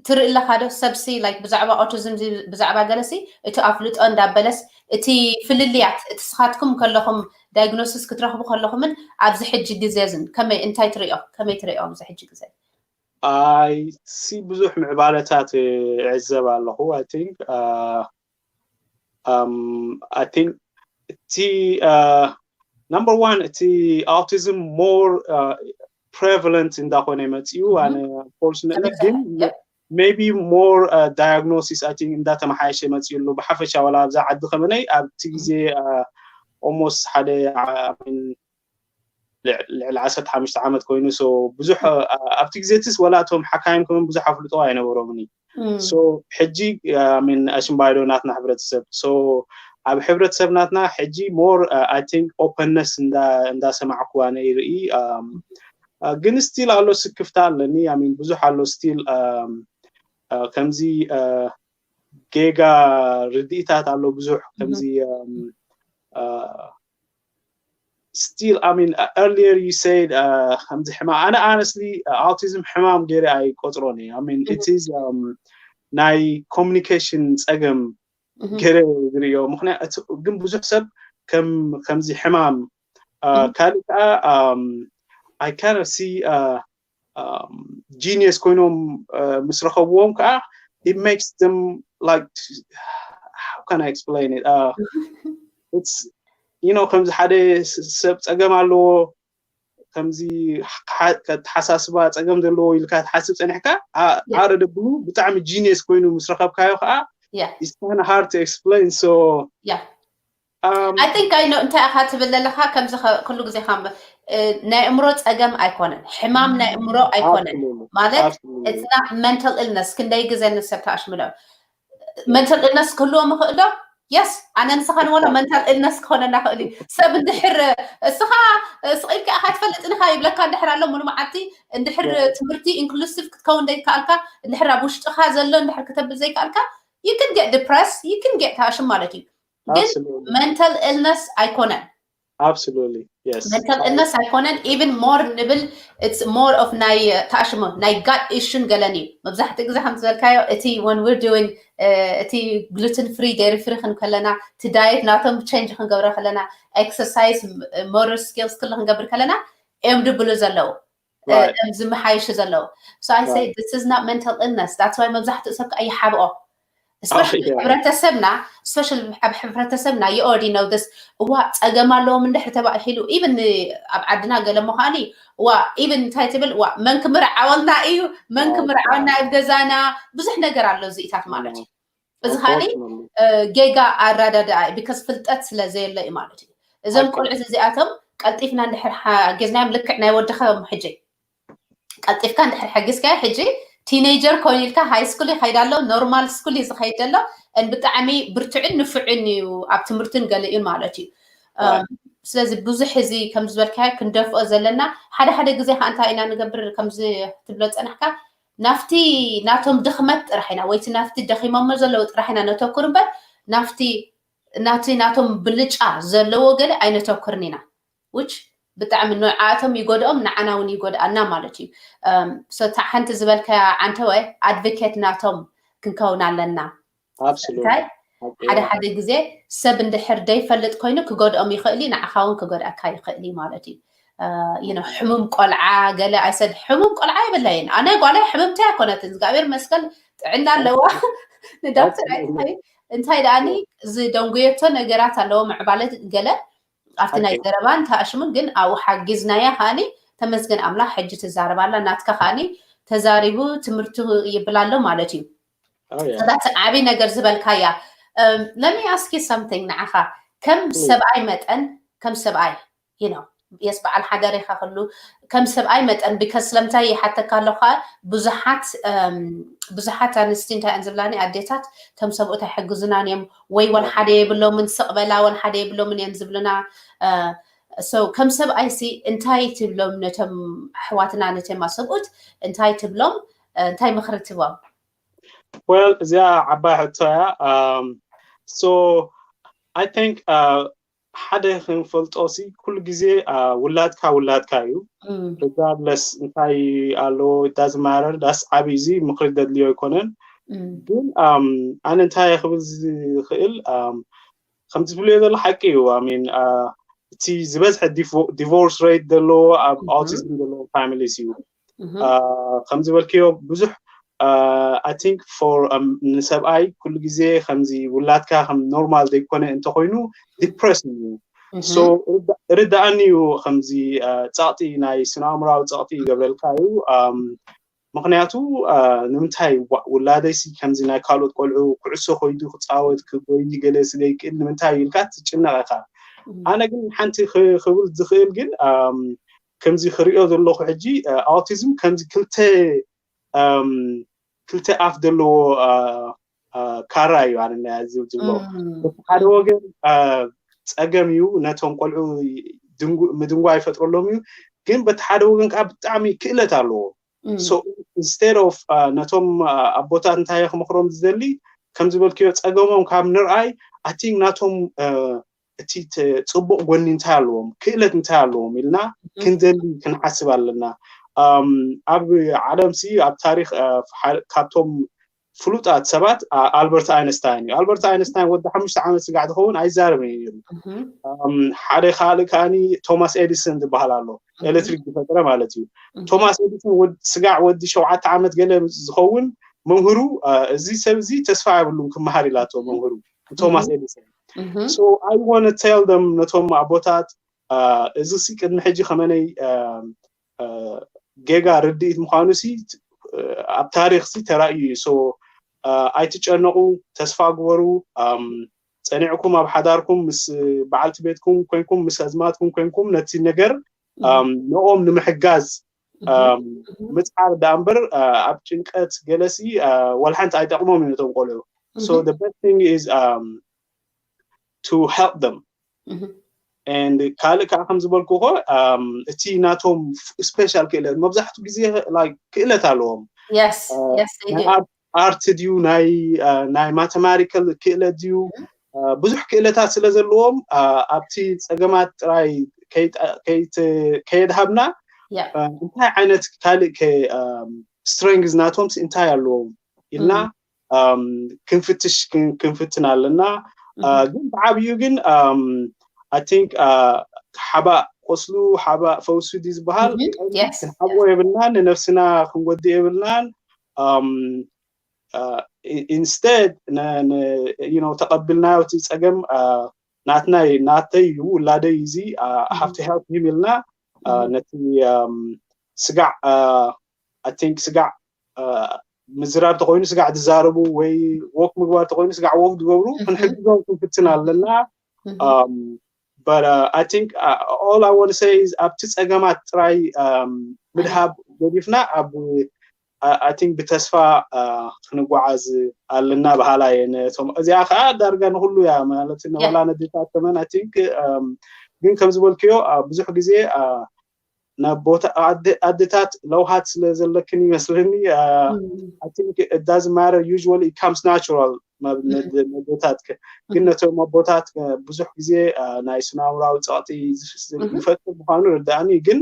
ትርኢ ኣለኻ ዶ ሰብሲ like ብዛዕባ ኦቲዝም ብዛዕባ ገለሲ እቲ ኣፍልጦ እንዳበለስ እቲ ፍልልያት እቲ ስኻትኩም ከለኹም diagnosis ክትረኽቡ ከለኹምን ኣብዚ ሕጂ ግዜ ዝን ከመይ እንታይ ትሪኦ ከመይ ትሪኦ ኣብዚ ሕጂ ግዜ I see ብዙሕ ምዕባለታት እዕዘብ ኣለኹ I think uh, um, I think እቲ uh, number one እቲ autism more uh, prevalent እንዳኾነ መፅኡ ኣነ unfortunately ግን maybe more uh, diagnosis I think እንዳተመሓየሸ መፅኡ ኣሎ ብሓፈሻ ዋላ ኣብዛ ዓዲ ከመነይ ኣብቲ ግዜ uh, almost ሓደ ልዕሊ ዓሰርተ ሓሙሽተ ዓመት ኮይኑ so ብዙሕ ኣብቲ ግዜ ትስ ወላ እቶም ሓካይም ከመን ብዙሕ ኣፍልጦ ኣይነበሮምን so ሕጂ I mean ኣሽምባይዶ ናትና ሕብረተሰብ so ኣብ ሕብረተሰብ ናትና ሕጂ more I think openness እንዳሰማዕኩ ኣነ ይርኢ ግን still ኣሎ ስክፍታ ኣለኒ I mean ብዙሕ ኣሎ still ከምዚ ጌጋ ርድኢታት ኣሎ ብዙሕ ከምዚ still I mean uh, earlier you said uh, ከምዚ ሕማም ኣነ honestly uh, autism ሕማም ገይረ ኣይቆፅሮን እዩ I mean it is um, ናይ communication ፀገም ገይረ ዝርእዮ ምክንያቱ ግን ብዙሕ ሰብ ከም ከምዚ ሕማም ካልእ ከዓ I kind of see uh, genius ኮይኖም ምስ ረኸብዎም ከዓ it makes them like how can I explain it uh, it's you know ከምዚ ሓደ ሰብ ፀገም ኣለዎ ከምዚ ተሓሳስባ ፀገም ዘለዎ ኢልካ ትሓስብ ፀኒሕካ ኣረ ደብሉ ብጣዕሚ genius ኮይኑ ምስ ረኸብካዮ ከዓ it's kind of hard to explain so I think I know እንታይ ኢኻ ትብል ዘለኻ ከምዚ ኩሉ ግዜ ካብ ናይ እምሮ ፀገም ኣይኮነን ሕማም ናይ እምሮ ኣይኮነን ማለት it's not mental illness ክንደይ ግዜ ንሰብ ተኣሽምሎ mental illness ክህልዎ ምኽእል ዶ yes ኣነ ንስኻ ንወሎ mental illness ክኾነና ክእል እዩ ሰብ እንድሕር እስኻ ስቕ ኢልካ ኢኻ ትፈልጥ ንኻ ይብለካ እንድሕር ኣሎ ሙሉ መዓልቲ እንድሕር ትምህርቲ inclusive ክትከውን ዘይከኣልካ እንድሕር ኣብ ውሽጥኻ ዘሎ እንድሕር ክተብል ዘይከኣልካ you can get depressed you can get ተኣሽም ማለት እዩ ግን mental illness ኣይኮነን absolutely yes mental illness ኣይኮነን even more ንብል it's more of ናይ ተኣሽሞ ናይ gut issue ገለን እዩ መብዛሕትኡ ግዜ ከም ዝበልካዮ እቲ when we're doing እቲ gluten free dairy free ክንከለና እቲ diet ናቶም change ክንገብረ ከለና exercise motor skills ክሉ ክንገብር ከለና እዮም ድብሉ ዘለዉ ዝመሓይሹ ዘለዉ so I say this is not mental illness that's why መብዛሕትኡ ሰብ ከዓ ይሓብኦ especially ሕብረተሰብና especially ኣብ ሕብረተሰብና you already know this እዋ ፀገም ኣለዎም እንድሕር ተባሂሉ even ኣብ ዓድና ገለ ምዃኒ እዋ even እንታይ ትብል እዋ መን ክምርዓወልና እዩ መን ክምርዓወልና ኣብ ገዛና ብዙሕ ነገር ኣሎ እዚኢታት ማለት እዩ እዚ ካሊ ጌጋ ኣራዳድኣ እዩ because ፍልጠት ስለ ዘየለ እዩ ማለት እዩ እዞም ቆልዑት እዚኣቶም ቀልጢፍና እንድሕር ሓገዝናዮም ልክዕ ናይ ወድኻ እዮም ሕጂ ቀልጢፍካ እንድሕር ሓጊዝካዮ ሕጂ teenager ኮይኑ ኢልካ high school ይኸይድ ኣሎ normal school እዩ ዝኸይድ ዘሎ ብጣዕሚ ብርቱዕን ንፉዕን እዩ ኣብ ትምህርትን ገሊኡን ማለት እዩ ስለዚ ብዙሕ እዚ ከም ዝበልካዮ ክንደፍኦ ዘለና ሓደ ሓደ ግዜ ከዓ እንታይ ኢና ንገብር ከምዚ ትብሎ ፀናሕካ ናፍቲ ናቶም ድኽመት ጥራሕ ኢና ወይቲ ናፍቲ ደኺሞሞ ዘለዉ ጥራሕ ኢና ነተኩር እምበር ናፍቲ ናቲ ናቶም ብልጫ ዘለዎ ገለ ኣይነተኩርን ኢና። Which ብጣዕሚ ንዓቶም ይጎድኦም፣ ንዓና እውን ይጎድኣና ማለት እዩ። እም፣ so እታ ሓንቲ ዝበልካያ ዓንተወ ኣድቮኬት ናቶም ክንከውን ኣለና። Absolutely. እንታይ ሓደ ሓደ ግዜ ሰብ እንድሕር ደይፈልጥ ኮይኑ ክጎድኦም ይኽእል እዩ፣ ንዓኻ እውን ክጎድኣካ ይኽእል እዩ ማለት እዩ። ዩ ኖ ሕሙም ቆልዓ ገለ ኣይሰድ ሕሙም ቆልዓ የብለይን። ኣነ ጓለ ሕምምቲ ኣይኮነትን እግዚኣብሔር መስቀል ጥዕና ኣለዋ። ንዳክተር ኣይትኸይድ እንታይ ደኣኒ ዝደንጉየቶ ነገራት ኣለዎ ምዕባለ ገለ ኣብቲ ናይ ዘረባን ተኣሽሙን ግን ኣብኡ ሓጊዝናያ ከኣኒ ተመስገን ኣምላኽ ሕጂ ትዛረባላ ናትካ ከኣኒ ተዛሪቡ ትምህርቱ ይብል ኣሎ ማለት እዩ። Oh, yeah. ሰዳት ዓብይ ነገር ዝበልካያ let me ask you something ንዓኻ ከም ሰብኣይ መጠን ከም ሰብኣይ you know የስ በዓል ሓደር ኢኻ ክሉ ከም ሰብኣይ መጠን because ስለምንታይ ይሓተካ ኣለኹ ብዙሓት ብዙሓት ኣንስቲ እንታይ እየን ዝብላኒ ኣዴታት ከም ሰብኡት ኣይሕግዙናን እዮም ወይ ወልሓደ የብሎምን ስቕ በላ ወልሓደ የብሎምን እየን ዝብሉና so ከም ሰብኣይ ሲ እንታይ ትብሎም ነቶም ኣሕዋትና ነተማ ሰብኡት እንታይ ትብሎም እንታይ ምኽሪ ትቦም Well እዚኣ ዓባይ ሕቶ እያ so I think ሓደ ክንፈልጦ ሲ ኩሉ ግዜ ውላድካ ውላድካ እዩ regardless እንታይ ኣሎ it doesn't matter that's ዓብይ እዚ ምኽሪ ደድልዮ ኣይኮነን ግን ኣነ እንታይ ክብል ዝኽእል ከም ዝብልዮ ዘሎ ሓቂ እዩ I mean እቲ ዝበዝሐ divorce rate ዘለዎ ኣብ autism ዘለዎ families እዩ ከም ዝበልክዮ ብዙሕ I think for ንሰብኣይ ኩሉ ግዜ ከምዚ ውላድካ ከም ኖርማል ዘይኮነ እንተኮይኑ ዲፕረስ እዩ so ርዳኣኒ እዩ ከምዚ ፀቕጢ ናይ ስነ ኣእምራዊ ፀቕጢ ይገብረልካ እዩ ምክንያቱ ንምንታይ ውላደይሲ ከምዚ ናይ ካልኦት ቆልዑ ኩዕሶ ኮይዱ ክፃወት ክጎይ ገለ ስለ ይክእል ንምንታይ ኢልካ ትጭነቕ ኢኻ ኣነ ግን ሓንቲ ክብል ዝኽእል ግን ከምዚ ክሪኦ ዘለኹ ሕጂ ኣውቲዝም ከምዚ ክልተ ክልተ ኣፍ ዘለዎ ካራ እዩ ኣነ ዝብሎ በቲ ሓደ ወገን ፀገም እዩ ነቶም ቆልዑ ምድንጓ ይፈጥረሎም እዩ ግን በቲ ሓደ ወገን ከዓ ብጣዕሚ ክእለት ኣለዎ instead of ነቶም ኣቦታት እንታይ ክመክሮም ዝደሊ ከም ዝበልክዮ ፀገሞም ካብ ንርኣይ ኣቲንግ ናቶም እቲ ጽቡቕ ጎኒ እንታይ ኣለዎም ክእለት እንታይ ኣለዎም ኢልና ክንደሊ ክንሓስብ ኣለና ኣብ ዓለም ሲ ኣብ ታሪክ ካብቶም ፍሉጣት ሰባት ኣልበርት ኣይንስታይን እዩ ኣልበርት ኣይንስታይን ወዲ ሓሙሽተ ዓመት ስጋዕ ዝኸውን ኣይዛረብን እዩ ነሩ ሓደ ካልእ ከዓኒ ቶማስ ኤዲሰን ዝበሃል ኣሎ ኤሌክትሪክ ዝፈጥረ ማለት እዩ ቶማስ ኤዲሰን ስጋዕ ወዲ ሸውዓተ ዓመት ገለ ዝኸውን መምህሩ እዚ ሰብ እዚ ተስፋ የብሉን ክመሃር ኢላቶ መምህሩ ቶማስ ኤዲሰን so I want to tell them ነቶም ኣቦታት እዚ ሲ ቅድሚ ሕጂ ከመነይ ጌጋ ርድኢት ምዃኑ ሲ ኣብ ታሪክ ሲ ተራእዩ እዩ so ኣይትጨነቁ ተስፋ ግበሩ ጸኒዕኩም ኣብ ሓዳርኩም ምስ በዓልቲ ቤትኩም ኮንኩም ምስ ኣዝማትኩም ኮንኩም ነቲ ነገር ንኦም ንምሕጋዝ ምፅዓር ዳ እምበር ኣብ ጭንቀት ገለሲ ወልሓንቲ ኣይጠቅሞም እዩ ነቶም ቆልዑ so the best thing is um, to help them and ካልእ ከዓ ከም ዝበልኩ ኮ እቲ ናቶም ስፔሻል ክእለት መብዛሕትኡ ግዜ ክእለት ኣለዎም yes yes they do ኣርት ድዩ ናይ ናይ ማተማቲካል ክእለት ድዩ ብዙሕ ክእለታት ስለ ዘለዎም ኣብቲ ፀገማት ጥራይ ከየድሃብና እንታይ ዓይነት ካልእ ስትሬንግዝ ናቶም እንታይ ኣለዎም ኢልና ክንፍትሽ ክንፍትን ኣለና ግን ብዓብዩ ግን I think ሓባእ ቆስሉ ሓባእ ፈውሱ ድዩ ዝበሃል ክንሓብኦ የብልናን ንነፍስና ክንጎድእ የብልናን instead ተቐቢልናዮ እቲ ፀገም ናትናይ ናተይ እዩ ውላደይ እዚ have to help him ኢልና ነቲ ስጋዕ I think ስጋዕ ምዝራብ ተኮይኑ ስጋዕ ዝዛረቡ ወይ ወክ ምግባር ተኮይኑ ስጋዕ ወክ ዝገብሩ ክንሕግዞም ክንፍትን ኣለና but uh, I think uh, all I want to say is ኣብቲ ፀገማት ጥራይ um, ምድሃብ ገዲፍና ኣብ I think ብተስፋ uh, ክንጓዓዝ ኣለና በሃላ እየ ነቶም እዚኣ ከዓ ዳርጋ ንኩሉ እያ ማለት ወላ ነዴታት ከመን I think um, ግን ከም ዝበልክዮ uh, ብዙሕ ግዜ uh, ናብ ቦታ ኣደ- ኣደታት ለውሃት ስለ ዘለክን ይመስለኒ። I think it doesn't matter, usually it comes natural መ- መ- መደታት ከ- ግን ነቶም ኣቦታት ከ- ብዙሕ ግዜ አ፣ ናይ ስናምራዊ ፀቕጢ ዝፍ- ይፈጥር ምዃኑ ርዳእኒ። ግን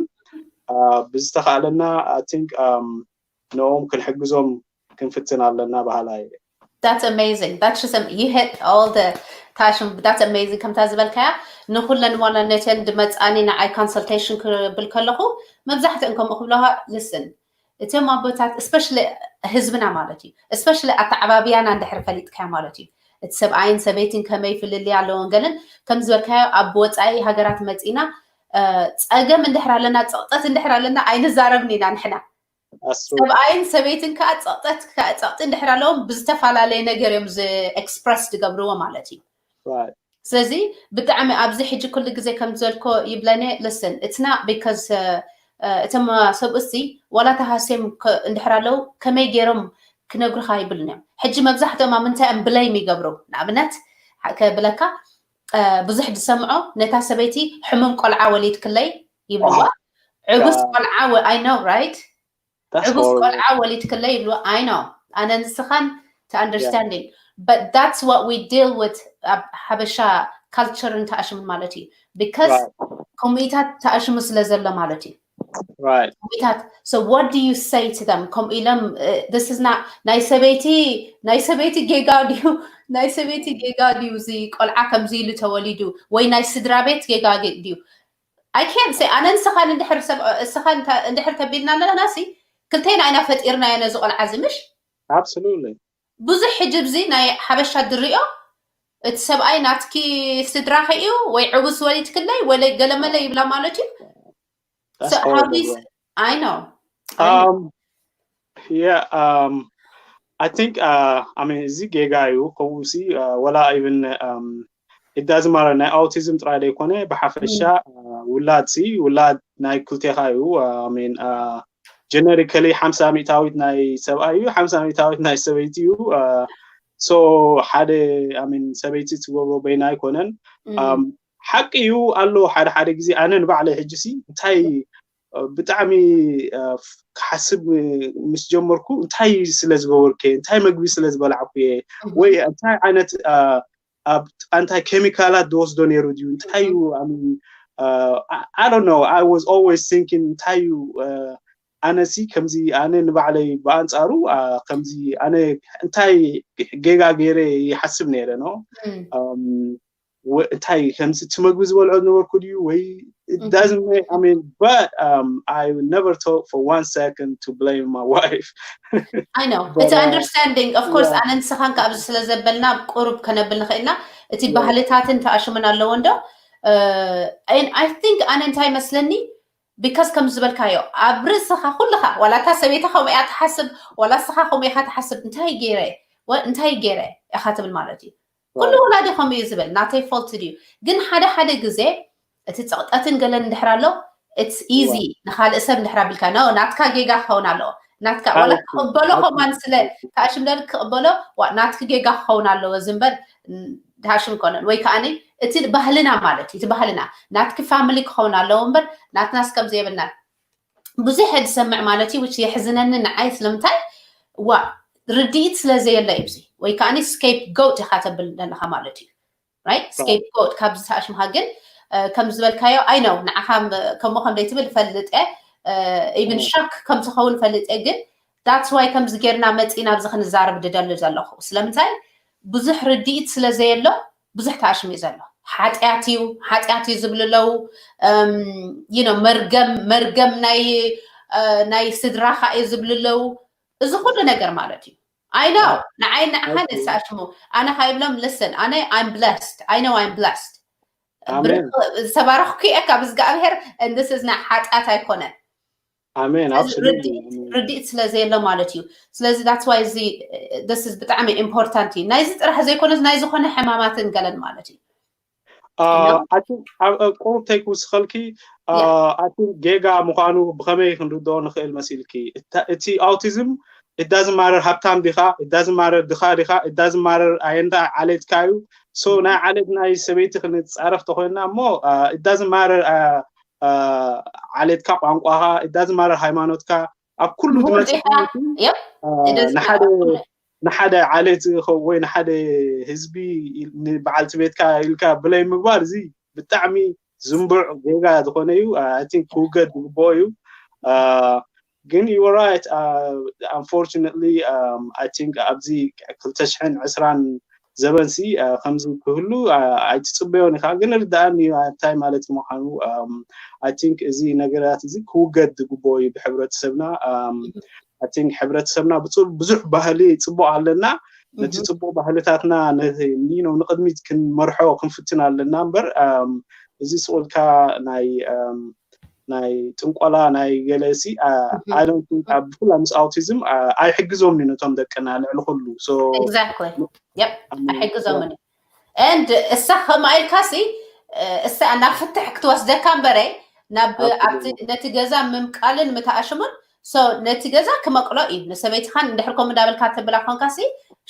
አ፣ ብዝተኻእለና I think um, ንኦም ክንሕግዞም ክንፍትን ኣለና ባህላ እየ። That's amazing. That's just am- you hit all the ታሽም that's amazing። ከምታ ዝበልካያ ንኩለን ዋላ ነተን ድመፃኒ ንዓይ consultation ክብል ከለኹ መብዛሕትአን ከምኡ ክብለዋ listen እቶም ኣቦታት especially ህዝብና ማለት እዩ especially ኣተዓባብያና እንድሕር ፈሊጥካያ ማለት እዩ እቲ ሰብኣይን ሰበይትን ከመይ ፍልልይ ኣለዎን ገለን ከም ዝበልካዮ ኣብ ወፃኢ ሃገራት መፂና እ፣ ፀገም እንድሕር ኣለና ፀቕጠት እንድሕር ኣለና ኣይንዛረብን ኢና ንሕና ሰብኣይን ሰበይትን ከዓ ፀቕጠት ከዓ ፀቕጢ እንድሕር ኣለዎም ብዝተፈላለየ ነገር እዮም ዝ express ዝገብርዎ ማለት እዩ ስለዚ ብጣዕሚ ኣብዚ ሕጂ ኩሉ ግዜ ከም ዝበልኮ ይብለኒ listen it's not because እቶም ሰብኡሲ ዋላ ተሃስዮም እንድሕር ኣለዉ ከመይ ገይሮም ክነግሩካ ይብሉን እዮም ሕጂ መብዛሕትኦም ኣብ ምንታይ እዮም blame ይገብሩ ንኣብነት ከብለካ ብዙሕ ዝሰምዖ ነታ ሰበይቲ ሕሙም ቆልዓ ወሊድክለይ ይብልዋ ዕጉስ ቆልዓ I know right ዕጉስ ቆልዓ ወሊድክለይ ይብልዋ I know ኣነ ንስኻን to understanding but that's what we deal with ኣብ ሓበሻ culture ን ተኣሽምን ማለት እዩ because ከምኡታት ተኣሽሙ ስለ ዘሎ ማለት እዩ right ከምኡታት so what do you say to them ከምኡ ኢሎም this is not ናይ ሰበይቲ ናይ ሰበይቲ ጌጋ ድዩ ናይ ሰበይቲ ጌጋ ድዩ እዚ ቆልዓ ከምዚ ኢሉ ተወሊዱ ወይ ናይ ስድራ ቤት ጌጋ ድዩ I can't say ኣነ ንስኻን እንድሕር ሰብ እስኻን እንድሕር ተቢልና ኣለና ሲ ክልቴና ኢና ፈጢርናዮ ነዚ ቆልዓ እዚ ምሽ absolutely ብዙሕ ሕጂ ብዚ ናይ ሓበሻ ድሪኦ እቲ ሰብኣይ ናትኪ ስድራኺ እዩ ወይ ዕውስ ወሊድክለይ ወለ ገለመለ ይብላ ማለት እዩ That's horrible. I know Um, yeah, um, I think uh, I mean እዚ ጌጋ እዩ ከምኡ ሲ uh, ወላ even um, it doesn't matter ናይ autism ጥራይ ዘይኮነ ብሓፈሻ uh, ውላድ ሲ ውላድ ናይ ክልቴኻ እዩ uh, I mean uh, generically ሓምሳ ሚእታዊት ናይ ሰብኣይ እዩ ሓምሳ ሚእታዊት ናይ ሰበይቲ እዩ uh, so ሓደ I mean ሰበይቲ ትገብሮ በይና ኣይኮነን um, ሓቂ እዩ ኣሎ ሓደ ሓደ ግዜ ኣነ ንባዕለይ ሕጂ ሲ እንታይ ብጣዕሚ ክሓስብ ምስ ጀመርኩ እንታይ ስለ ዝገበርኩ እንታይ መግቢ ስለ ዝበላዕኩ እየ ወይ እንታይ ዓይነት ኣብ ኣንታይ ኬሚካላት ዝወስዶ ነይሩ ድዩ እንታይ እዩ I don't know I was always thinking እንታይ እዩ ኣነሲ ከምዚ ኣነ ንባዕለይ ብኣንፃሩ ከምዚ ኣነ እንታይ ጌጋ ገይረ ይሓስብ ነይረ ነው እንታይ ከምዚ እቲ መግቢ ዝበልዖ ዝነበርኩ ድዩ ወይ doesn't I mean but um, I never thought for one second to blame my wife I know it's understanding of course ኣነ ንስኻን ከ ኣብዚ ስለ ዘበልና ቁሩብ ከነብል ንኽእልና እቲ ባህልታትን ተኣሽሙን ኣለዎ እንዶ I think ኣነ እንታይ መስለኒ because ከም ዝበልካዮ ኣብ ርእስኻ ኩልኻ ዋላ እታ ሰበይታ ከምኡ እያ ትሓስብ ዋላ እስኻ ከምኡ ኢኻ ትሓስብ እንታይ ገይረ እንታይ ገይረ ኢኻ ትብል ማለት እዩ ኩሉ ወላዲ ከምኡ እዩ ዝብል ናተይ fault ድዩ ግን ሓደ ሓደ ግዜ እቲ ፀቕጠትን ገለን እንድሕር ኣሎ it's easy ንካልእ ሰብ እንድሕር ኣቢልካ no ናትካ ጌጋ ክኸውን ኣለዎ ናትካ ዋላ ክቕበሎ ከማን ስለ ተኣሽምደል ክቕበሎ ናትኪ ጌጋ ክኸውን ኣለዎ እዚ እምበር ተሃሽም ኮነን ወይ ከዓ እቲ ባህልና ማለት እዩ እቲ ባህልና ናትኪ family ክኸውን ኣለዎ እምበር ናትናስ ከም ዘይብልና ብዙሕ ዝሰምዕ ማለት እዩ which የሕዝነኒ ንዓይ ስለምንታይ ዋ ርድኢት ስለ ዘየለ እዩ እዚ ወይ ከዓ scapegoat ኢኻ ተብል ዘለኻ ማለት እዩ right scapegoat ካብ ዝተኣሽምካ ግን ከም ዝበልካዮ I know ንዓኻ ከምኡ ከም ዘይትብል ፈልጥ እየ even shock ከም ትኸውን ፈልጥ እየ ግን that's why ከምዚ ጌርና መፂና ኣብዚ ክንዛረብ ድደሊ ዘለኹ ስለምንታይ ብዙሕ ርድኢት ስለ ዘየሎ ብዙሕ ተኣሽሙ እዩ ዘሎ ሓጢኣት እዩ ሓጢኣት እዩ ዝብሉ ኣለዉ you know መርገም መርገም ናይ ናይ ስድራኻ እዩ ዝብሉ ኣለዉ እዚ ኩሉ ነገር ማለት እዩ I know ንዓይ ንዓኻ ንሳሽሙ ኣነ ካይብሎም listen ኣነ I'm blessed I know I'm blessed ዝተባረኽኩ እየ ካብ እግዚኣብሔር and this is not ሓጢኣት ኣይኮነን ኣሜን ርድኢት ስለ ዘየሎ ማለት እዩ ስለዚ that's why እዚ this is ብጣዕሚ important እዩ ናይዚ ጥራሕ ዘይኮነስ ናይ ዝኾነ ሕማማትን ገለን ማለት እዩ ቁሩብ ተይ ክውስኸልኪ ኣቲ ጌጋ ምዃኑ ብኸመይ ክንርድኦ ንኽእል መሲልኪ እቲ autism it doesn't matter ሃብታም ዲኻ it doesn't matter ድኻ ዲኻ it doesn't matter ኣየንዳ ዓሌትካ እዩ so ናይ ዓሌት ናይ ሰበይቲ ክንፃረፍ ተኮይንና እሞ it doesn't matter ዓሌትካ፣ ቋንቋኻ፣ it doesn't matter ሃይማኖትካ፣ ኣብ ኩሉ ዝመፅእ ንሓደ ዓሌት ወይ ንሓደ ህዝቢ በዓልቲ ቤትካ ኢልካ ብለይ ምግባር፣ እዚ ብጣዕሚ ዝንቡዕ ጌጋ ዝኾነ እዩ። I think ክውገድ ዝግብኦ እዩ። ግን you were right, unfortunately, I think ኣብዚ ክልተ ሽሕን ዕስራን ዘበንሲ ከምዚ ክህሉ ኣይትፅበዮን ኢኻ። ግን ርዳኣኒ እንታይ ማለት ምዃኑ። I think እዚ ነገራት እዚ ክውገድ ዝግብኦ እዩ ብሕብረተሰብና። I think ሕብረተሰብና ብዙሕ ባህሊ ፅቡቕ ኣለና። ነቲ ፅቡቕ ባህልታትና ንቅድሚት ክንመርሖ ክንፍትን ኣለና እምበር፣ እዚ ስቕ ኢልካ ናይ ናይ ጥንቆላ ናይ ገለሲ፣ I don't think፣ ኣብ ብፍላይ ምስ ኣውቲዝም ኣይሕግዞምን እዩ ነቶም ደቅና ልዕሊ ኩሉ። ኣይሕግዞምን እዩ። And እሳ ከምኣ ኢልካሲ እሳ ናብ ፍትሕ ክትወስደካ እምበረ ናብ ነቲ ገዛ ምምቃልን ምትኣሽሙን። So ነቲ ገዛ ክመቅሎ እዩ። ንሰበይትኻን እንድሕር ከምኡ እንዳበልካ ተብላ ኮንካሲ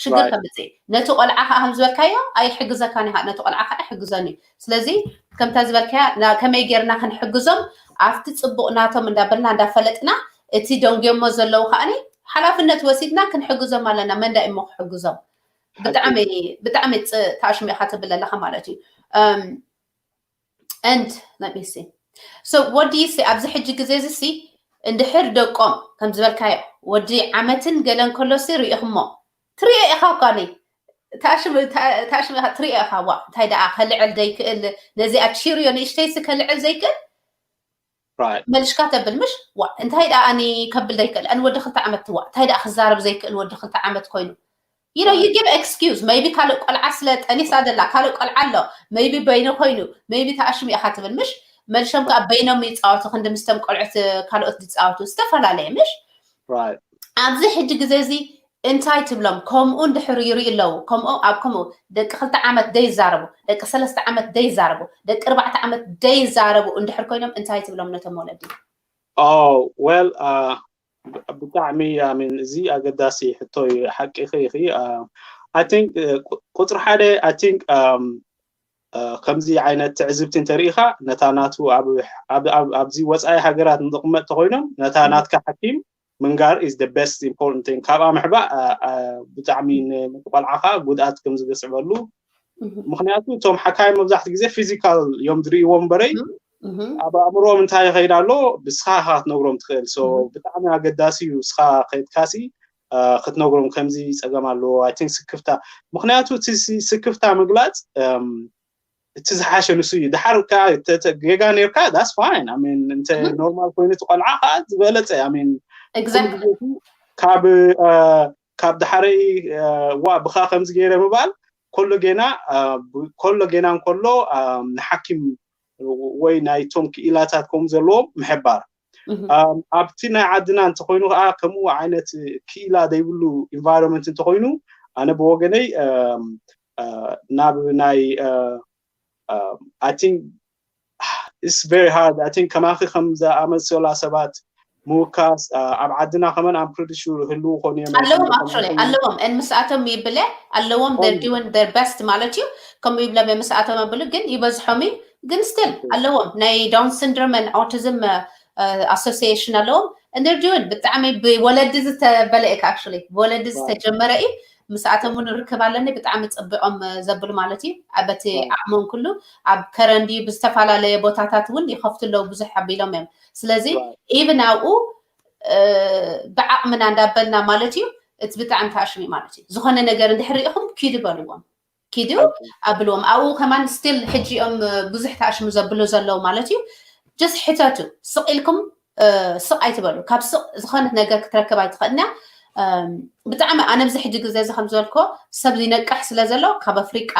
ሽግር ከምፅእ፣ ነቲ ቆልዓ ከዓ ከም ዝበልካዮ ኣይሕግዘካን እዩ። ነቲ ቆልዓ ከዓ ኣይሕግዞን እዩ። ስለዚ ከምታ ዝበልካያ ከመይ ጌርና ክንሕግዞም ኣብቲ ፅቡቕ ናቶም እንዳበልና እንዳፈለጥና፣ እቲ ደንጎሞ ዘለዉ ከዓኒ ሓላፍነት ወሲድና ክንሕግዞም ኣለና። መንዳ እሞ ክሕግዞም? ብጣዕሚ ብጣዕሚ ተኣሽሙ ኢኻ ትብል ኣለኻ ማለት እዩ። And let me see, so what do you say ኣብዚ ሕጂ ግዜ እዚ ሲ እንድሕር ደቆም ከም ዝበልካዮ ወዲ ዓመትን ገለን ከሎሲ ርኢኽሞ ትሪኦ ኢኻ እኳ ኒ ታሽሚ ኢኻ ትሪኦ ኢኻ። ዋ እንታይ ደኣ ከልዕል ዘይክእል፣ ነዚኣ ቺርዮ ንእሽተይሲ ከልዕል ዘይክእል መልሽካ ተብል ምሽ? ዋ እንታይ ደኣ ኣኒ ከብል ዘይክእል፣ ኣን ወዲ ክልተ ዓመት ትዋ እንታይ ደኣ ክዛረብ ዘይክእል ወዲ ክልተ ዓመት ኮይኑ you know you give excuse, maybe ካልእ ቆልዓ ስለ ጠኒሳ ዘላ ካልእ ቆልዓ ኣሎ፣ maybe በይኑ ኮይኑ፣ maybe ተኣሽሙ ኢኻ ትብል ምሽ? መልሸም ከዓ በይኖም ይፃወቱ ክንዲ ምስቶም ቆልዑት ካልኦት ዝፃወቱ ዝተፈላለየ ምሽ? ኣብዚ ሕጂ ግዜ እዚ እንታይ ትብሎም? ከምኡ እንድሕር ይርኢ ኣለዉ። ከምኡ ኣብ ከምኡ ደቂ ክልተ ዓመት ደይዛረቡ፣ ደቂ ሰለስተ ዓመት ደይዛረቡ፣ ደቂ ኣርባዕተ ዓመት ደይዛረቡ እንድሕር ኮይኖም እንታይ ትብሎም ነቶም ወለዲ? Oh well, ብጣዕሚ I mean እዚ ኣገዳሲ ሕቶ እዩ። ሓቂኺ ኢኺ። I think ቁፅሪ ሓደ I think ከምዚ ዓይነት ትዕዝብቲ እንተሪኢኻ ነታ ናቱ ኣብዚ ወፃኢ ሃገራት ንቕመጥ ተኮይኖም ነታ ናትካ ሓኪም ምንጋር is the best important thing። ካብኣ ምሕባእ ብጣዕሚ ንቆልዓኻ ጉድኣት ከም ዝገስዕበሉ። ምክንያቱ እቶም ሓካይ መብዛሕትኡ ግዜ ፊዚካል እዮም ዝርእይዎ እምበረይ ኣብ ኣእምሮኦም እንታይ ይኸይድ ኣሎ ብስኻ ኢኻ ክትነግሮም ትኽእል። So ብጣዕሚ ኣገዳሲ እዩ እስኻ ከይድካሲ ክትነግሮም ከምዚ ፀገም ኣለዎ። I think ስክፍታ፣ ምክንያቱ እቲ ስክፍታ ምግላፅ እቲ ዝሓሸ ንሱ እዩ። ድሓር ከዓ ጌጋ ነርካ that's fine. I mean እንተ ኖርማል ኮይኑ እቲ ቆልዓ ከዓ ዝበለፀ። I mean ካብ ካብ ድሓረይ ዋ ብኻ ከምዚ ገይረ ምባል ከሎ ጌና ከሎ ጌና እንከሎ ንሓኪም ወይ ናይቶም ክኢላታት ከምኡ ዘለዎም ምሕባር። ኣብቲ ናይ ዓድና እንተኮይኑ ከዓ ከምኡ ዓይነት ክኢላ ዘይብሉ environment እንተኮይኑ ኣነ ብወገነይ ናብ ናይ I think it's very hard. I think ከማኺ ከም ዝኣመሰላ ሰባት ምውካስ ኣብ ዓድና ከመን I'm pretty sure ህልው ኮኑ እዮም። ኣለዎም actually ኣለዎም and ምስኣቶም ይብለ ኣለዎም they're doing their best ማለት እዩ። ከምኡ ይብሎም እዮም ምስኣቶም ኣብሉ ግን ይበዝሖም እዩ ግን still ኣለዎም ናይ Down syndrome and autism association ኣለዎም and they're doing ብጣዕሚ ብወለዲ ዝተበለ እዩ actually ብወለዲ ዝተጀመረ እዩ። ምስኣቶም እውን ርክብ ኣለኒ ብጣዕሚ ፅቢቆም ዘብሉ ማለት እዩ። በቲ ዓቕሞም ኩሉ ኣብ ከረን ድዩ ብዝተፈላለየ ቦታታት እውን ይኸፍቱ ኣለዉ ብዙሕ ኣቢሎም እዮም። ስለዚ even ኣብኡ ብዓቕምና እንዳበልና ማለት እዩ እቲ ብጣዕሚ ተኣሽሙ ማለት እዩ። ዝኾነ ነገር እንድሕር ርኢኹም ኪዱ በልዎም። ኪዱ ኣብልዎም። ኣብኡ ከማን still ሕጂ እዮም ብዙሕ ተኣሽሙ ዘብሉ ዘለዉ ማለት እዩ። Just ሕተቱ ስቕ ኢልኩም ስቕ ኣይትበሉ። ካብ ስቕ ዝኾነት ነገር ክትረክብ ኣይትኽእልና። ብጣዕሚ ኣነ ኣብዚ ሕጂ ግዜ እዚ ከም ዝበልኮ ሰብ ይነቅሕ ስለ ዘሎ ካብ ኣፍሪቃ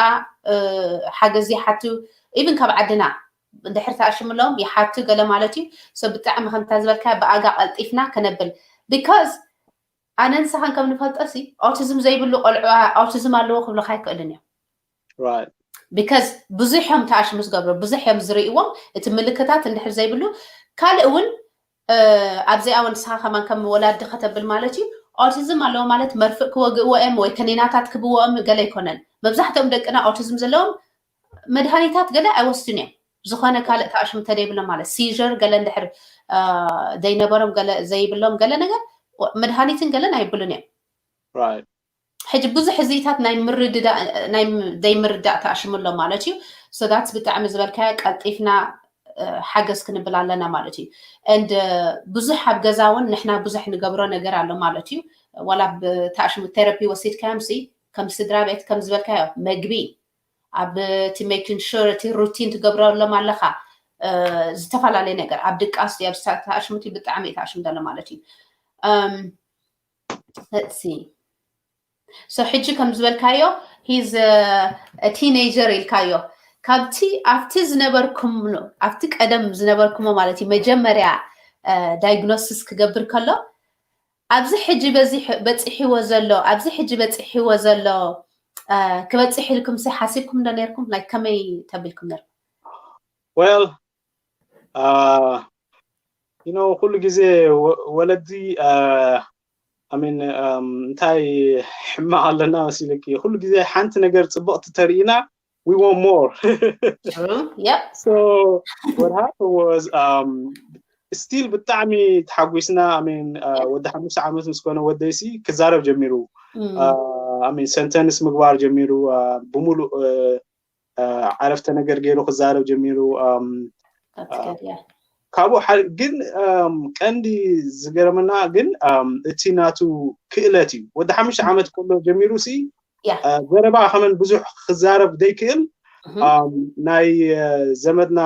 ሓገዝ ይሓቱ even ካብ ዓድና እንድሕር ተኣሽምሎም ይሓቱ ገለ ማለት እዩ። So ብጣዕሚ ከምታ ዝበልካ ብኣጋ ቀልጢፍና ከነብል because ኣነ ንስኻን ከም ንፈልጦ ሲ autism ዘይብሉ ቆልዑ autism ኣለዎ ክብልካ ኣይክእልን እዮም። Because ብዙሕ እዮም ተኣሽሙ ዝገብሩ ብዙሕ እዮም ዝርእዎም እቲ ምልክታት እንድሕር ዘይብሉ ካልእ እውን ኣብዚኣ እውን ንስኻ ከማን ከም ወላዲ ከተብል ማለት እዩ። Autism ኣለዎ ማለት መርፍእ ክወግእዎ እዮም ወይ ከኒናታት ክብዎም ገለ ኣይኮነን። መብዛሕትኦም ደቅና autism ዘለዎም መድሃኒታት ገለ ኣይወስዱን እዮም። ዝኾነ ካልእ ተኣሽሙ እንተደይብሎም ማለት seizure ገለ እንድሕር ዘይነበሮም ገለ ዘይብሎም ገለ ነገር መድሃኒትን ገለን ኣይብሉን እዮም። ሕጂ ብዙሕ ህዝብታት ናይ ምርድዳእ ናይ ዘይምርዳእ ተኣሽሙ ኣሎ ማለት እዩ። So that's ብጣዕሚ ዝበልካዮ ቀልጢፍና ሓገዝ ክንብል ኣለና ማለት እዩ። And ብዙሕ ኣብ ገዛ እውን ንሕና ብዙሕ ንገብሮ ነገር ኣሎ ማለት እዩ። ዋላ ብተኣሽሙ ቴራፒ ወሲድካዮም ሲ ከም ስድራ ቤት ከም ዝበልካዮ መግቢ ኣብ እቲ making sure እቲ routine ትገብረሎም ኣለኻ። ዝተፈላለየ ነገር ኣብ ድቃስ ኣብ ተኣሽሙቲ ብጣዕሚ ተኣሽሙ ዘሎ ማለት እዩ። So ሕጂ ከም ዝበልካዮ he's teenager ኢልካዮ። ካብቲ ኣብቲ ዝነበርኩም ኣብቲ ቀደም ዝነበርኩሞ ማለት እዩ መጀመርያ diagnosis ክገብር ከሎ ኣብዚ ሕጂ በፂሕዎ ዘሎ ኣብዚ ሕጂ በፂሕዎ ዘሎ ክበፅሕ ኢልኩም ሲ ሓሲብኩም ዶ ነርኩም? Like ከመይ ተቢልኩም ነርኩም? Well, you know ኩሉ ግዜ ወለዲ I mean እንታይ ሕማቕ ኣለና መሲልኪ ኩሉ ግዜ ሓንቲ ነገር ፅብቕቲ ተርእይና we want more. So what happened was um still ብጣዕሚ ተሓጒስና። I mean ወዲ ሓሙሽተ ዓመት ምስ ኮነ ወደይሲ ክዛረብ ጀሚሩ። I mean sentence ምግባር ጀሚሩ። ብሙሉእ ዓረፍተ ነገር ገይሩ ክዛረብ ጀሚሩ። ካብኡ ግን ቀንዲ ዝገረመና ግን እቲ ናቱ ክእለት እዩ። ወዲ ሓሙሽተ ዓመት ከሎ ጀሚሩ ሲ ዘረባ ከመን ብዙሕ ክዛረብ ዘይክእል ናይ ዘመድና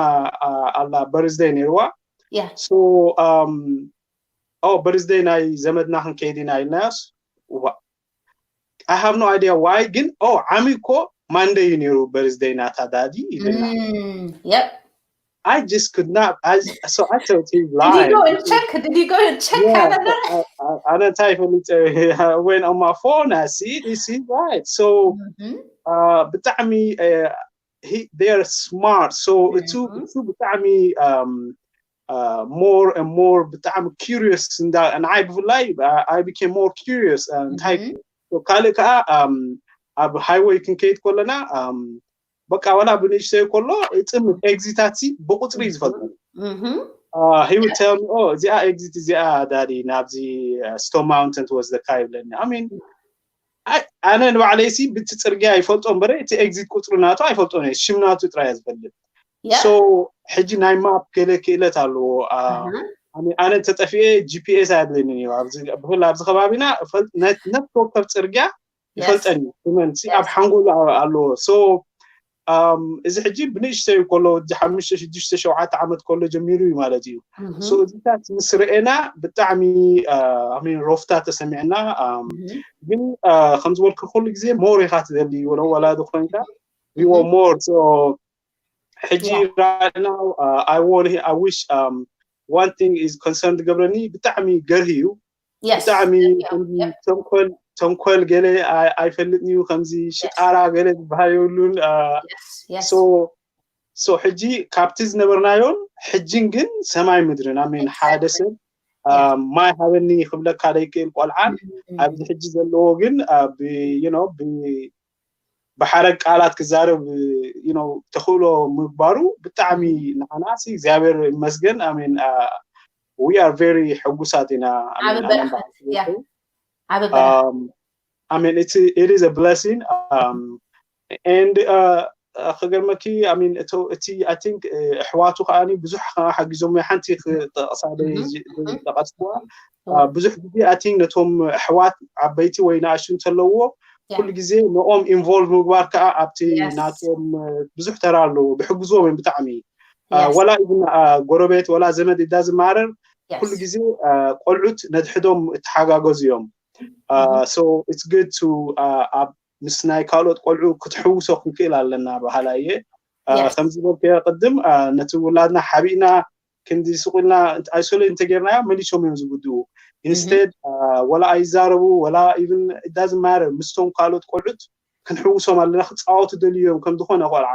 ኣላ በርዝደይ ነይርዋ። So በርዝደይ ናይ ዘመድና ክንከይድ ኢና ኢልናዮስ I have no idea why ግን ዓሚ እኮ ማንደይ እዩ ነይሩ በርዝደይ ናታ ዳዲ ኢልና። I just could not. I, so I told him lie. Did you go and check? Did you go and check? Yeah, I, I, I don't type on it. When on my phone, I see it. It's right. So, mm-hmm. uh, ብጣዕሚ uh, he, they are smart. So mm-hmm. it's it's ብጣዕሚ um, uh, more and more ብጣዕሚ curious and that, and I ብፍላይ I became more curious and type. Mm-hmm. So ካልእ ከዓ um, ኣብ ሃይወይ ክንከይድ ከለና um, በቃ ዋላ ብንእሽተይ ከሎ ይጥምት ኤግዚታት ሲ ብቁፅሪ እዩ ዝፈልጠኒ። He would tell me, oh እዚኣ ኤግዚት እዚኣ ዳዲ ናብዚ Stone Mountain ትወስደካ ይብለኒ። I mean ኣነ ንባዕለይ ሲ ብቲ ፅርግያ ይፈልጦ እምበረ እቲ ኤግዚት ቁፅሪ ናቱ ኣይፈልጦን እየ፣ ሽም ናቱ ጥራይ እየ ዝፈልጥ። So ሕጂ ናይ ማፕ ገለ ክእለት ኣለዎ። ኣነ ተጠፊኤ ጂፒኤስ ኣየድልየንን እዩ። ብፍላይ ኣብዚ ከባቢና ነፍሲ ወከፍ ፅርግያ ይፈልጠኒ እዩ። መን ኣብ ሓንጎሉ ኣለዎ። So እዚ ሕጂ ብንእሽተዩ ከሎ ሓሙሽተ ሽዱሽተ ሸውዓተ ዓመት ከሎ ጀሚሩ እዩ ማለት እዩ። So እዚታት ምስ ርኤና ብጣዕሚ ሮፍታ ተሰሚዕና። ግን ከም ዝበልኩ ኩሉ ግዜ more ኢኻ ትደሊ ወላ ወላዲ ኮይንካ you want more። So ሕጂ right now I want I wish one thing is concern ዝገብረኒ ብጣዕሚ ገርሂ እዩ። ብጣዕሚ ተንኮል ተንኮል ገለ ኣይፈልጥን እዩ። ከምዚ ሽጣራ ገለ ዝበሃል የብሉን። So ሕጂ ካብቲ ዝነበርናዮን ሕጂን ግን ሰማይ ምድርን። I mean ሓደ ሰብ ማይ ሃበኒ ክብለካ ዘይክእል ቆልዓን ኣብዚ ሕጂ ዘለዎ ግን ብሓረግ ቃላት ክዛረብ ተኽእሎ ምግባሩ ብጣዕሚ ንዓና እግዚኣብሔር ይመስገን። I mean we are very ሕጉሳት ኢና። ዓቢ በረኸት። I mean it is a blessing. And ክገርመኪ I mean እቲ I think ኣሕዋቱ ከዓ ብዙሕ ሓጊዞም። ሓንቲ ክጠቕሳ ጠቐስዋ ብዙሕ ግዜ I think ነቶም ኣሕዋት ዓበይቲ ወይ ንኣሽቱ እንተለዎ ኩሉ ግዜ ንኦም involve ምግባር ከዓ ኣብቲ ናቶም ብዙሕ ተራ ኣለዎ። ብሕግዝዎም እዮም ብጣዕሚ። ወላ even ጎረቤት ወላ ዘመድ it doesn't matter ኩሉ ግዜ ቆልዑት ነድሕዶም እተሓጋገዙ እዮም። So it's good to ኣብ ምስ ናይ ካልኦት ቆልዑ ክትሕውሶ ክንክእል ኣለና በሃላይ እየ። ከምዚ ዝበልክዮ ቅድም ነቲ ውላድና ሓቢእና ክንዲ ስቕ ኢልና isolate እንተጌርናዮ መሊሶም እዮም ዝጉድኡ። Instead ወላ ኣይዛረቡ ወላ even it doesn't matter ምስቶም ካልኦት ቆልዑት ክንሕውሶም ኣለና። ክፃወቱ ደልዩ እዮም ከም ዝኾነ ቆልዓ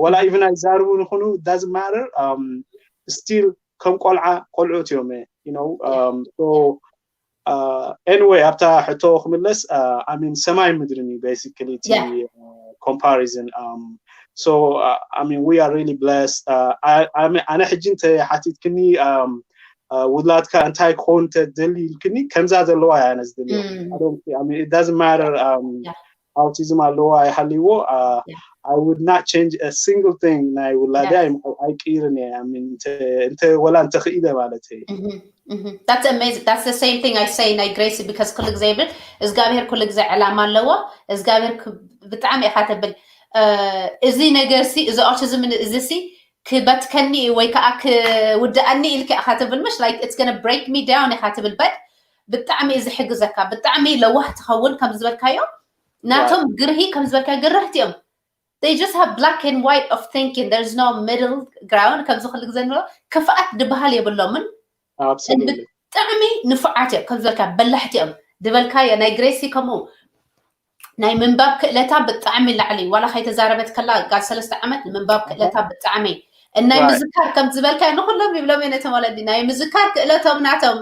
ወላ even ኣይዛረቡ ንኹኑ it doesn't matter still ከም ቆልዓ ቆልዑት እዮም። So anyway ኣብታ ሕቶ ክምለስ I mean ሰማይ ምድርን እዩ basically እቲ comparison። So uh, I mean, we are really blessed. Uh, I, I mean, ኣነ ሕጂ እንተ ሓቲትክኒ um, uh, ውላድካ እንታይ ክኸውን እንተ ደሊ ኢልክኒ፣ ከምዛ ዘለዋ እያ ኣነ ዝደልዮ። I don't, I mean, it doesn't matter. Um, Yeah. Autism ኣለዋ ኣይሃልይዎ። Uh, Yeah. I would not change a single thing ናይ ውላደይ Yes. ኣይ- ኣይቅይርን እየ። I mean, እንተ- እንተ ወላ እንተኽኢለ ማለት እዩ። Mhm, mhm. That's amazing. That's the same thing I say ናይ ግሬሲ፣ because ኩሉ ግዜ ይብል እግዚኣብሔር ኩሉ ግዜ ዕላማ ኣለዎ። እግዚኣብሔር ክ- ብጣዕሚ ኢኻ ትብል። እ፣ እዚ ነገር ሲ፣ እዚ ኦቲዝም እዚ ሲ ክበትከኒ እዩ ወይ ከዓ ክውድኣኒ ኢልካ ኢኻ ትብል፣ ምሽ like it's gonna break me down ኢኻ ትብል። But ብጣዕሚ እዩ ዝሕግዘካ። ብጣዕሚ ለዋህ ትኸውን ከም ዝበልካዮ፣ ናቶም ግርሂ ከም ዝበልካዮ ግርህቲ እዮም። They just have black and white of thinking. There's no middle ground። ከምዚ ኩሉ ግዜ ንብሎ ክፍኣት ድበሃል የብሎምን። Absolutely. ብጣዕሚ ንፉዓት እዮም፣ ከም ዝበልካ በላሕቲ እዮም። ዝበልካዮ ናይ ግሬሲ ከምኡ ናይ ምንባብ ክእለታ ብጣዕሚ ላዕሊ እዩ። ዋላ ከይተዛረበት ከላ ጋል ሰለስተ ዓመት ንምንባብ ክእለታ ብጣዕሚ፣ እናይ Right. ምዝካር ከም ዝበልካዮ ንኩሎም ይብሎም እዮም ነቶም ወለዲ። ናይ ምዝካር ክእለቶም ናቶም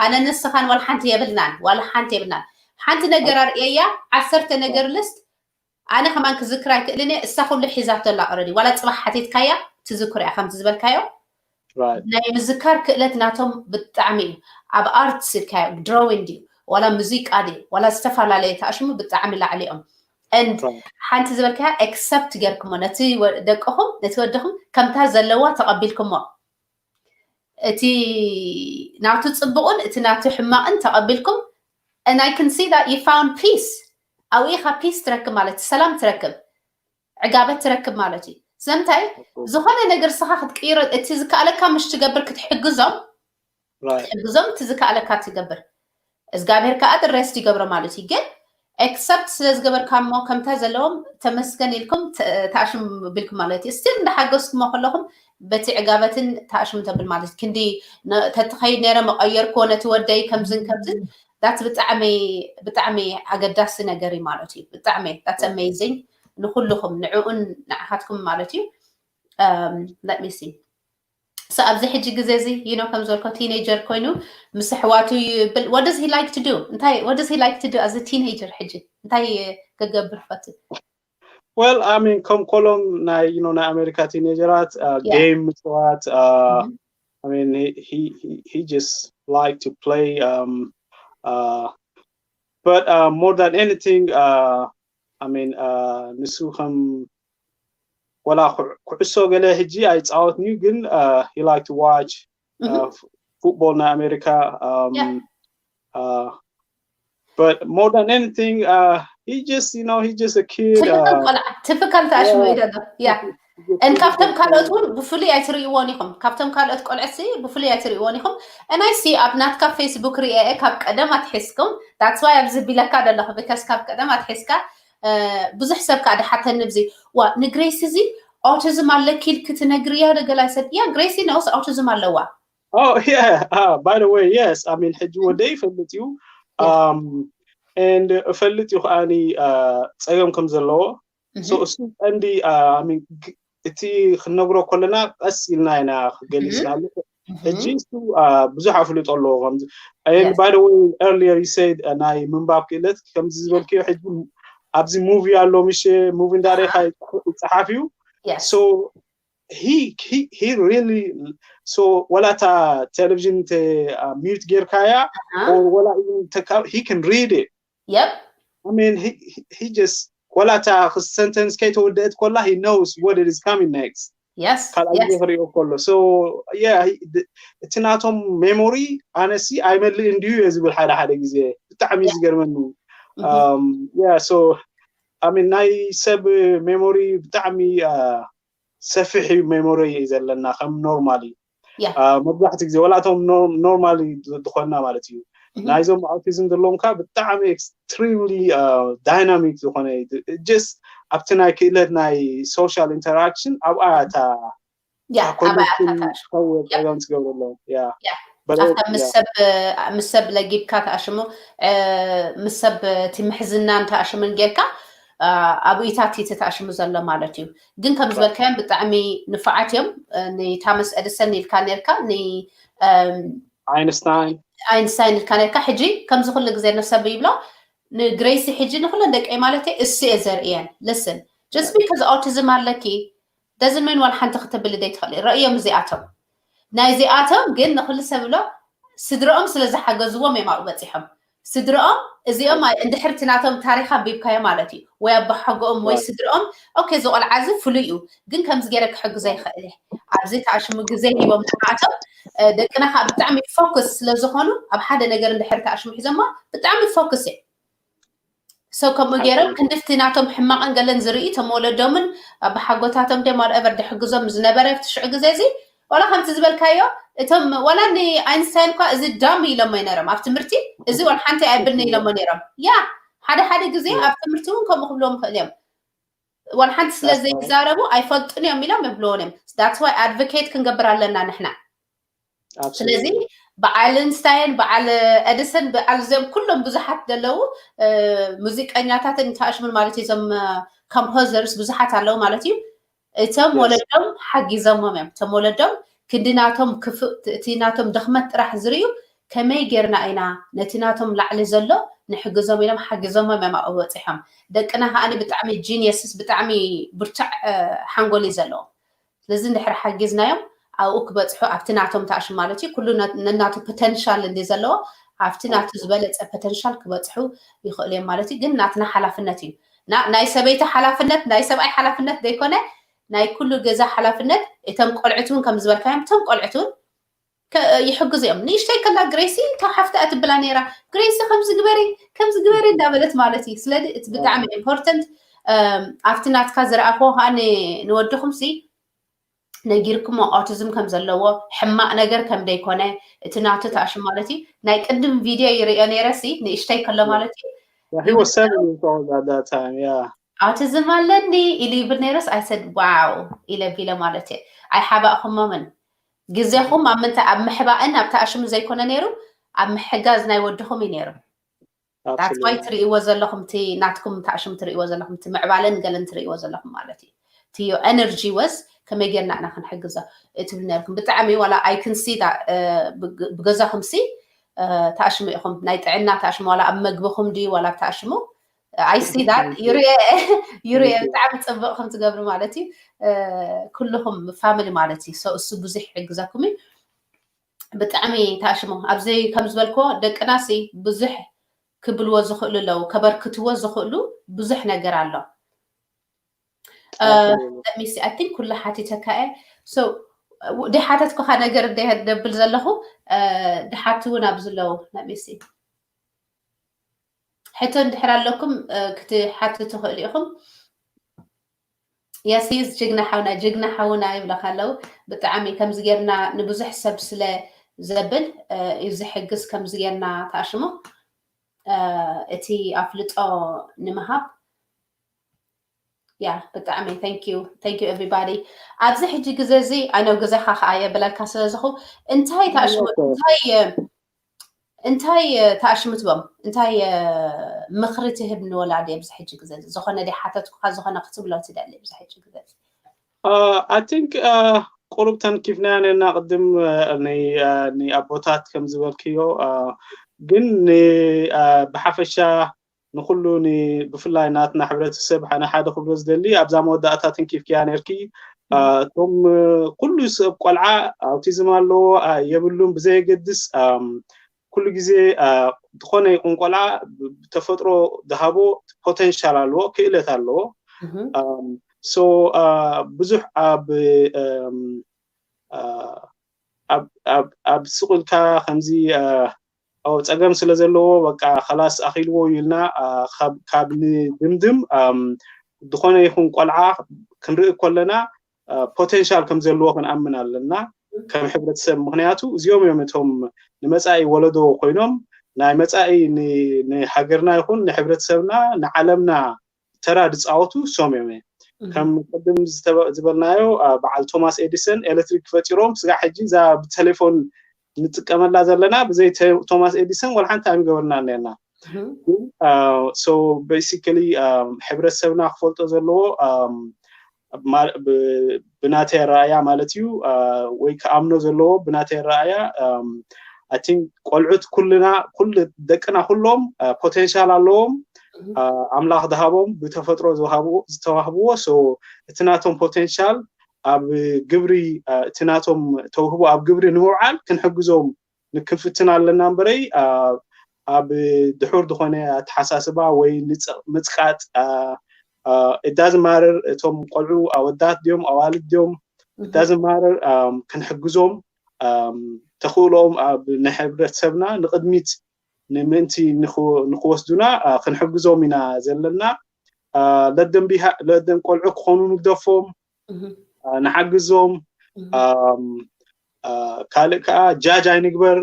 ኣነ ንስኻን ዋላ ሓንቲ የብልናን፣ ዋላ ሓንቲ የብልናን። ሓንቲ ነገር ኣርእየያ፣ ዓሰርተ ነገር ሊስት ኣነ ከማን ክዝክር ኣይክእልን እየ። እሳ ኩሉ ሒዛቶ ኣላ already። ዋላ ፅባሕ ሓቲትካያ ትዝክሮ እያ ከምቲ ዝበልካዮ። Right. ናይ ምዝካር ክእለት ናቶም ብጣዕሚ እዩ። ኣብ ኣርትስ ኢልካዮ፣ ድሮዊን ድዩ ዋላ ሙዚቃ ድዩ ዋላ ዝተፈላለየ ተኣሽሙ ብጣዕሚ ላዕሊ እዮም። And Right. ሓንቲ ዝበልካያ ኤክሰፕት ጌርኩሞ፣ ነቲ ወ- ደቅኹም ነቲ ወድኹም ከምታ ዘለዋ ተቐቢልኩሞ። እቲ ናቱ ፅቡቕን እቲ ናቱ ሕማቕን ተቐቢልኩም፣ and I can see that you found peace። ኣብኡ ኢኻ ፒስ ትረክብ ማለት፣ ሰላም ትረክብ፣ ዕጋበት ትረክብ ማለት እዩ። ስለምንታይ ዝኾነ ነገር ስኻ ክትቅይሮ እቲ ዝከኣለካ ምሽ ትገብር፣ ክትሕግዞም Right. ክትሕግዞም እቲ ዝከኣለካ ትገብር። እግዚኣብሔር ከዓ ድሬስ ይገብሮ ማለት እዩ። ግን ኤክሰፕት ስለ ዝገበርካ እሞ ከምታ ዘለዎም ተመስገን ኢልኩም ተ- ተኣሽሙ ቢልኩም ማለት እዩ። ስቲል እንዳሓገዝኩሞ ከለኹም በቲ ዕጋበትን ተኣሽሙ ተብል ማለት እዩ። ክንዲ ነ- ተትኸይድ ነይረ መቐየርኩዎ ነቲ ወደይ ከምዝን ከምዝን፣ ዳት ብጣዕሚ ብጣዕሚ ኣገዳሲ ነገር እዩ ማለት እዩ። ብጣዕሚ that's amazing ንኩልኹም ንዕኡን ንዓኻትኩም ማለት እዩ። Um, let me see. So ኣብዚ ሕጂ ግዜ እዚ you know ከም ዝበልኮ ቲኔጀር ኮይኑ ምስ ኣሕዋቱ ይብል። What does he like to do? እንታይ what does he like to do as a teenager? ሕጂ እንታይ ክገብር ፈቱ? Well, I mean, ከም ኮሎም ናይ you know ናይ ኣሜሪካ ቲኔጀራት uh, Yeah. ጌም ምፅዋት uh, Mhm. I mean, he he he, he just like to play. Um, uh, but uh, more than anything, uh, I mean, uh, ንሱ ከም ወላ ኩዕ- ኩዕሶ ገለ ሕጂ ኣይፃወትን እዩ፣ ግን uh, he like to watch Mhm. uh, f- football in America. Um, Yeah. uh, but more than anything, uh, he just you know he just a kid. ትልቅም Uh, ቆልዓ ትፍካል ተኣሽሙ እዩ ዘሎ። Yeah. And ካብቶም ካልኦት እውን ብፍሉይ ኣይትርእይዎን ኢኹም። ካብቶም ካልኦት ቆልዕሲ ብፍሉይ ኣይትርእይዎን ኢኹም። And I see ኣብ ናትካ ፌስቡክ ሪኤ ካብ ቀደም ኣትሒዝኩም፣ that's why ኣብዚ ቢለካ ዘለኹ፣ because ካብ ቀደም ኣትሒዝካ እ፣ ብዙሕ ሰብ ከዓ ድሓተኒ ብዚ ዋ ንግሬሲ እዚ ኦቲዝም ኣለኪ ኢልኪ ትነግርያ ዶ ገላ ሰብ? Yeah, ግሬሲ knows ኦቲዝም ኣለዋ። Oh yeah. Uh, by the way, yes. I mean, ሕጂ ወደይ ይፈልጥ እዩ። Yeah. Um, and እፈልጥ እዩ ከዓኒ uh, ፀገም ከም ዘለዎ። So Mhm. እሱ ቀንዲ uh, I mean, ግ- እቲ ክንነግሮ ከለና ቀስ ኢልና ኢና ክገሊፅናሉ። ሕጂ እሱ ብዙሕ ኣፍልጦ ኣለዎ ከምዚ። And by the way, earlier you said uh, ናይ ምንባብ ክእለት ከምዚ ዝበልክዮ ሕጂ ኣብዚ ሙቪ ኣሎ ምሽ ሙቪ እንዳሬካ ይፅሓፍ እዩ። So he he he really so ወላታ ቴሌቪዥን ሚዩት ጌርካያ or ወላ he can read it. Yep. I mean, he, he, he just ወላታ ሰንተንስ ከይተወደአት ኮላ he knows what it is coming next. Yes. ካልኣይ ግዜ ክሪኦ ከሎ so yeah, እቲ ናቶም ሜሞሪ ኣነሲ ኣይመልእን ድዩ እየ ዝብል ሓደ ሓደ ግዜ ብጣዕሚ ዝገርመኒ። Yeah, so I mean ናይ ሰብ ሜሞሪ ብጣዕሚ ሰፊሕ እዩ ሜሞሪ እዩ ዘለና ከም ኖርማሊ። መብዛሕትኡ ግዜ ወላቶም ኖርማሊ ዝኾንና ማለት እዩ። ናይዞም ኣውቲዝም ዘለዎም ከዓ ብጣዕሚ extremely dynamic ዝኾነ just ኣብቲ ናይ ክእለት ናይ social interaction ኣብኣ እታ ኮንክሽን ከወፀዮም ትገብረሎም። ኣብታ ምስ ሰብ ለጊብካ ተኣሽሙ ምስ ሰብ እቲ ምሕዝናን ተኣሽሙን ጌርካ ኣብኢታት እቲ ተኣሽሙ ዘሎ ማለት እዩ። ግን ከም ዝበልካዮም ብጣዕሚ ንፉዓት እዮም። ንታመስ ኤድሰን ኢልካ ኔርካ ኣይንስታይን ኣይንስታይን ኢልካ ኔርካ። ሕጂ ከምዚ ኩሉ ግዜ ነሰብ ይብሎ ንግሬሲ ሕጂ ንኩለን ደቀይ ማለት እሱ እየ ዘርእየን። ልስን just because autism ኣለኪ doesn't mean ዋላ ሓንቲ ክትብሊ ዘይትኽእሊ። ረእዮም እዚኣቶም ናይዚኣቶም ግን ንክሉ ሰብ ብሎ ስድረኦም ስለ ዝሓገዝዎም እዮም ኣብኡ በፂሖም። ስድረኦም እዚኦም እንድሕር እቲ ናቶም ታሪክ ኣቢብካዮ ማለት እዩ ወይ ኣባሓጎኦም ወይ ስድረኦም okay እዚ ቆልዓ እዚ ፍሉይ እዩ ግን ከምዚ ገይረ ክሕግዞ ይኽእል እየ ኣብዚ ተኣሽሙ ግዜ ሂቦም ንዓኣቶም ደቅና ከዓ ብጣዕሚ focus ስለ ዝኾኑ ኣብ ሓደ ነገር እንድሕር ተኣሽሙ ሒዞሞ ብጣዕሚ focus እዮም so ከምኡ ገይሮም ክንድፍቲ ናቶም ሕማቕን ገለን ዝርኢ እቶም ወለዶምን ኣባሓጎታቶም ደ whatever ድሕግዞም ዝነበረ ኣብቲ ሽዑ ግዜ እዚ ዋላ ከምቲ ዝበልካዮ እቶም ዋላ ንኣይንስታይን እኳ እዚ dumb ኢሎሞ ነይሮም ኣብ ትምህርቲ እዚ ዋላ ሓንቲ ኣይብልን ኢሎሞ ነይሮም ያ ሓደ ሓደ ግዜ ኣብ ትምህርቲ እውን ከምኡ ክብልዎም ይኽእል እዮም ዋላ ሓንቲ ስለ ዘይዛረቡ ኣይፈልጡን እዮም ኢሎም ይብልዎም እዮም that's why advocate ክንገብር ኣለና ንሕና ስለዚ በዓል ኣንስታይን በዓል ኤድሰን በዓል እዚኦም ኩሎም ብዙሓት ዘለዉ ሙዚቀኛታትን ተኣሽሙን ማለት እዞም composers ብዙሓት ኣለዉ ማለት እዩ እቶም ወለዶም ሓጊዞሞም እዮም እቶም ወለዶም ክንዲ ናቶም ክፍእ እቲ ናቶም ድኽመት ጥራሕ ዝርእዩ ከመይ ጌርና ኢና ነቲ ናቶም ላዕሊ ዘሎ ንሕግዞም ኢሎም ሓጊዞሞም እዮም ኣብኡ በፂሖም ደቅና ከዓኒ ብጣዕሚ geniuses ብጣዕሚ ብርቱዕ ሓንጎል እዩ ዘለዎም ስለዚ እንድሕር ሓጊዝናዮም ኣብኡ ክበፅሑ ኣብቲ ናቶም ተኣሽሙ ማለት እዩ ኩሉ ነናቱ potential እንዲ ዘለዎ ኣብቲ ናቱ ዝበለፀ potential ክበፅሑ ይኽእሉ እዮም ማለት እዩ ግን ናትና ሓላፍነት እዩ ናይ ሰበይቲ ሓላፍነት ናይ ሰብኣይ ሓላፍነት ዘይኮነ ናይ ኩሉ ገዛ ሓላፍነት እቶም ቆልዕት እውን ከም ዝበልካዮም እቶም ቆልዕት እውን ይሕግዙ እዮም ንእሽተይ ከላ ግሬሲ ተሓፍታ ትብላ ነይራ ግሬሲ ከምዚ ግበሪ ከምዚ ግበሪ እንዳበለት ማለት እዩ ስለዚ እቲ ብጣዕሚ important ኣብቲ ናትካ ዝረኣኽዎ ከዓ ንወድኹም ሲ ነጊርኩሞ autism ከም ዘለዎ ሕማቕ ነገር ከም ደይኮነ እቲ ናቱ ተኣሽሙ ማለት እዩ ናይ ቅድም ቪድዮ ይርእዮ ነይረ ሲ ንእሽተይ ከሎ ማለት እዩ He was seven years old at that time, yeah. autism ኣለኒ ኢሉ ይብል ነይረስ I said wow ኢለ ቢለ ማለት እየ ኣይሓባእኹሞምን ግዜኹም ኣብ ምንታይ ኣብ ምሕባእን ኣብ ተኣሽሙ ዘይኮነ ነይሩ ኣብ ምሕጋዝ ናይ ወድኹም እዩ ነይሩ that's why ትርእይዎ ዘለኹም እቲ ናትኩም ተኣሽሙ ትርእይዎ ዘለኹም እቲ ምዕባለን ገለን ትርእይዎ ዘለኹም ማለት እዩ ትዮ energy was ከመይ ጌርና ኢና ክንሕግዞ ትብል ነርኩም ብጣዕሚ ዋላ I can see ብገዛኹም ሲ ተኣሽሙ ኢኹም ናይ ጥዕና ተኣሽሙ ዋላ ኣብ መግብኹም ድዩ ዋላ ተኣሽሙ I see that ይርኤ ይርኤ ብጣዕሚ ፅብቕ ከም ትገብሩ ማለት እዩ ኩልኹም family ማለት እዩ so እሱ ብዙሕ ይሕግዘኩም እዩ ብጣዕሚ ተኣሽሙ ኣብዚ ከም ዝበልክዎ ደቅና ሲ ብዙሕ ክብልዎ ዝኽእሉ ኣለዉ ከበርክትዎ ዝኽእሉ ብዙሕ ነገር ኣሎ let me see I think ኩሉ ሓቲተካ እየ so ድሓተትኩኻ ነገር ደብል ዘለኹ ድሓቲ እውን ኣብዚ ኣለዉ let me see ሕቶ እንድሕር ኣለኩም ክትሓቱ ትኽእሉ ኢኹም የስዩስ ጅግና ሓውና ጅግና ሓውና ይብለካ ኣለዉ ብጣዕሚ ከምዚ ጌርና ንብዙሕ ሰብ ስለ ዘብል እዩ ዝሕግዝ ከምዚ ጌርና ተኣሽሞ እቲ ኣፍልጦ ንምሃብ ያ ብጣዕሚ thank you thank you everybody ኣብዚ ሕጂ ግዜ እዚ ኣነው ግዜኻ ከዓ የብለካ ስለ ዝኹ እንታይ ተኣሽሙ እንታይ እንታይ ተኣሽሙ ትቦም እንታይ ምኽሪ ትህብ ንወላዲ ኣብዚ ሕጂ ግዜ ዝኾነ ደ ሓተትኩካ ዝኾነ ክትብሎ ትደሊ ኣብዚ ሕጂ ግዜ I think ቁሩብ ተንኪፍናያ ነና ቅድም ንኣቦታት ከም ዝበልክዮ ግን ብሓፈሻ ንኩሉ ብፍላይ ናትና ሕብረተሰብ ንሓደ ክብሎ ዝደሊ ኣብዛ መወዳእታ ተንኪፍክያ ነርኪ እቶም ኩሉ ሰብ ቆልዓ ኣውቲዝም ኣለዎ የብሉን ብዘየገድስ ኩሉ ግዜ ዝኾነ ይኹን ቆልዓ ብተፈጥሮ ዝሃቦ ፖተንሻል ኣለዎ ክእለት ኣለዎ so ብዙሕ ኣብ ኣብ ስቕ ኢልካ ከምዚ ጸገም ስለ ዘለዎ በቃ ከላስ ኣኺልዎ እዩ ኢልና ካብ ንድምድም ዝኾነ ይኹን ቆልዓ ክንርኢ ከለና ፖቴንሻል ከም ዘለዎ ክንኣምን ኣለና ከም ሕብረተሰብ ምክንያቱ እዚኦም እዮም እቶም ንመፃኢ ወለዶ ኮይኖም ናይ መፃኢ ንሃገርና ይኹን ንሕብረተሰብና ንዓለምና ተራ ዝፃወቱ እሶም እዮም ከም ቅድም ዝበልናዮ በዓል ቶማስ ኤዲሰን ኤሌክትሪክ ፈጢሮም ስጋ ሕጂ እዛ ብቴሌፎን ንጥቀመላ ዘለና ብዘይ ቶማስ ኤዲሰን ወላ ሓንቲ ኣይምገበርና ነርና basically ሕብረተሰብና ክፈልጦ ዘለዎ ብናተይ ኣረኣያ ማለት እዩ ወይ ክኣምኖ ዘለዎ ብናተይ ኣረኣያ I think ቆልዑት ኩልና ኩሉ ደቅና ኩሎም ፖቴንሻል ኣለዎም ኣምላኽ ዝሃቦም ብተፈጥሮ ዝተዋህብዎ so እቲ ናቶም potential ኣብ ግብሪ እቲ ናቶም ተውህቦ ኣብ ግብሪ ንምውዓል ክንሕግዞም ንክንፍትን ኣለና እምበረይ ኣብ ድሑር ዝኾነ ኣተሓሳስባ ወይ ምፅቃጥ እዳዝማርር እቶም ቆልዑ ኣወዳት ድዮም ኣዋልድ ድዮም እዳዝማርር ክንሕግዞም ተኽእሎኦም ኣብ ናይ ሕብረተሰብና ንቕድሚት ንምእንቲ ንክወስዱና ክንሕግዞም ኢና ዘለና። ለደም ቆልዑ ክኾኑ ንግደፎም፣ ንሓግዞም። ካልእ ከዓ ጃጅ ኣይንግበር።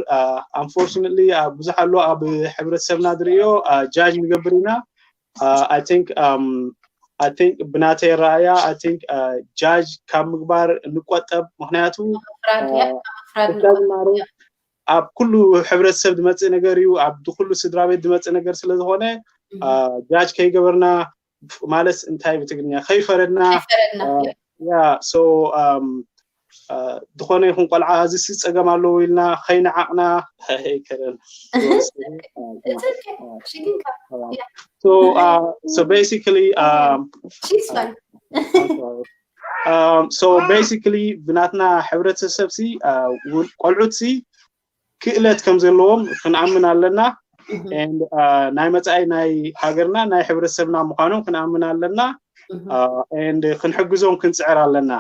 Unfortunately ብዙሕ ኣሎ ኣብ ሕብረተሰብና ዝርእዮ ጃጅ ንገብር ኢና። I think I think ብናተይ ረኣያ I think ጃጅ ካብ ምግባር ንቆጠብ። ምክንያቱ ምፍራድ እያ፣ ካብ ምፍራድ ንቆጠብ። ኣብ ኩሉ ሕብረተሰብ ዝመፅእ ነገር እዩ። ኣብ ኩሉ ስድራ ቤት ዝመፅእ ነገር ስለዝኾነ ጃጅ ከይገበርና ማለት እንታይ ብትግርኛ ከይፈረድና ከይፈረድና፣ ያ። ያ so ዝኾነ ይኹን ቆልዓ እዚ ሲ ፀገም ኣለዎ ኢልና ከይነዓቕና ከረን It's okay. She can come. Yeah. so uh, so basically um, She's fine. I'm sorry. Um, so basically ብናትና ሕብረተሰብ ሲ uh, ውል- ቆልዑት ሲ ክእለት ከም ዘለዎም ክንኣምን ኣለና። Mhm. And uh, ናይ መጻኢ ናይ ሃገርና ናይ ሕብረተሰብና ምዃኖም ክንኣምን ኣለና። Mhm. Uh, and ክንሕግዞም ክንጽዕር ኣለና።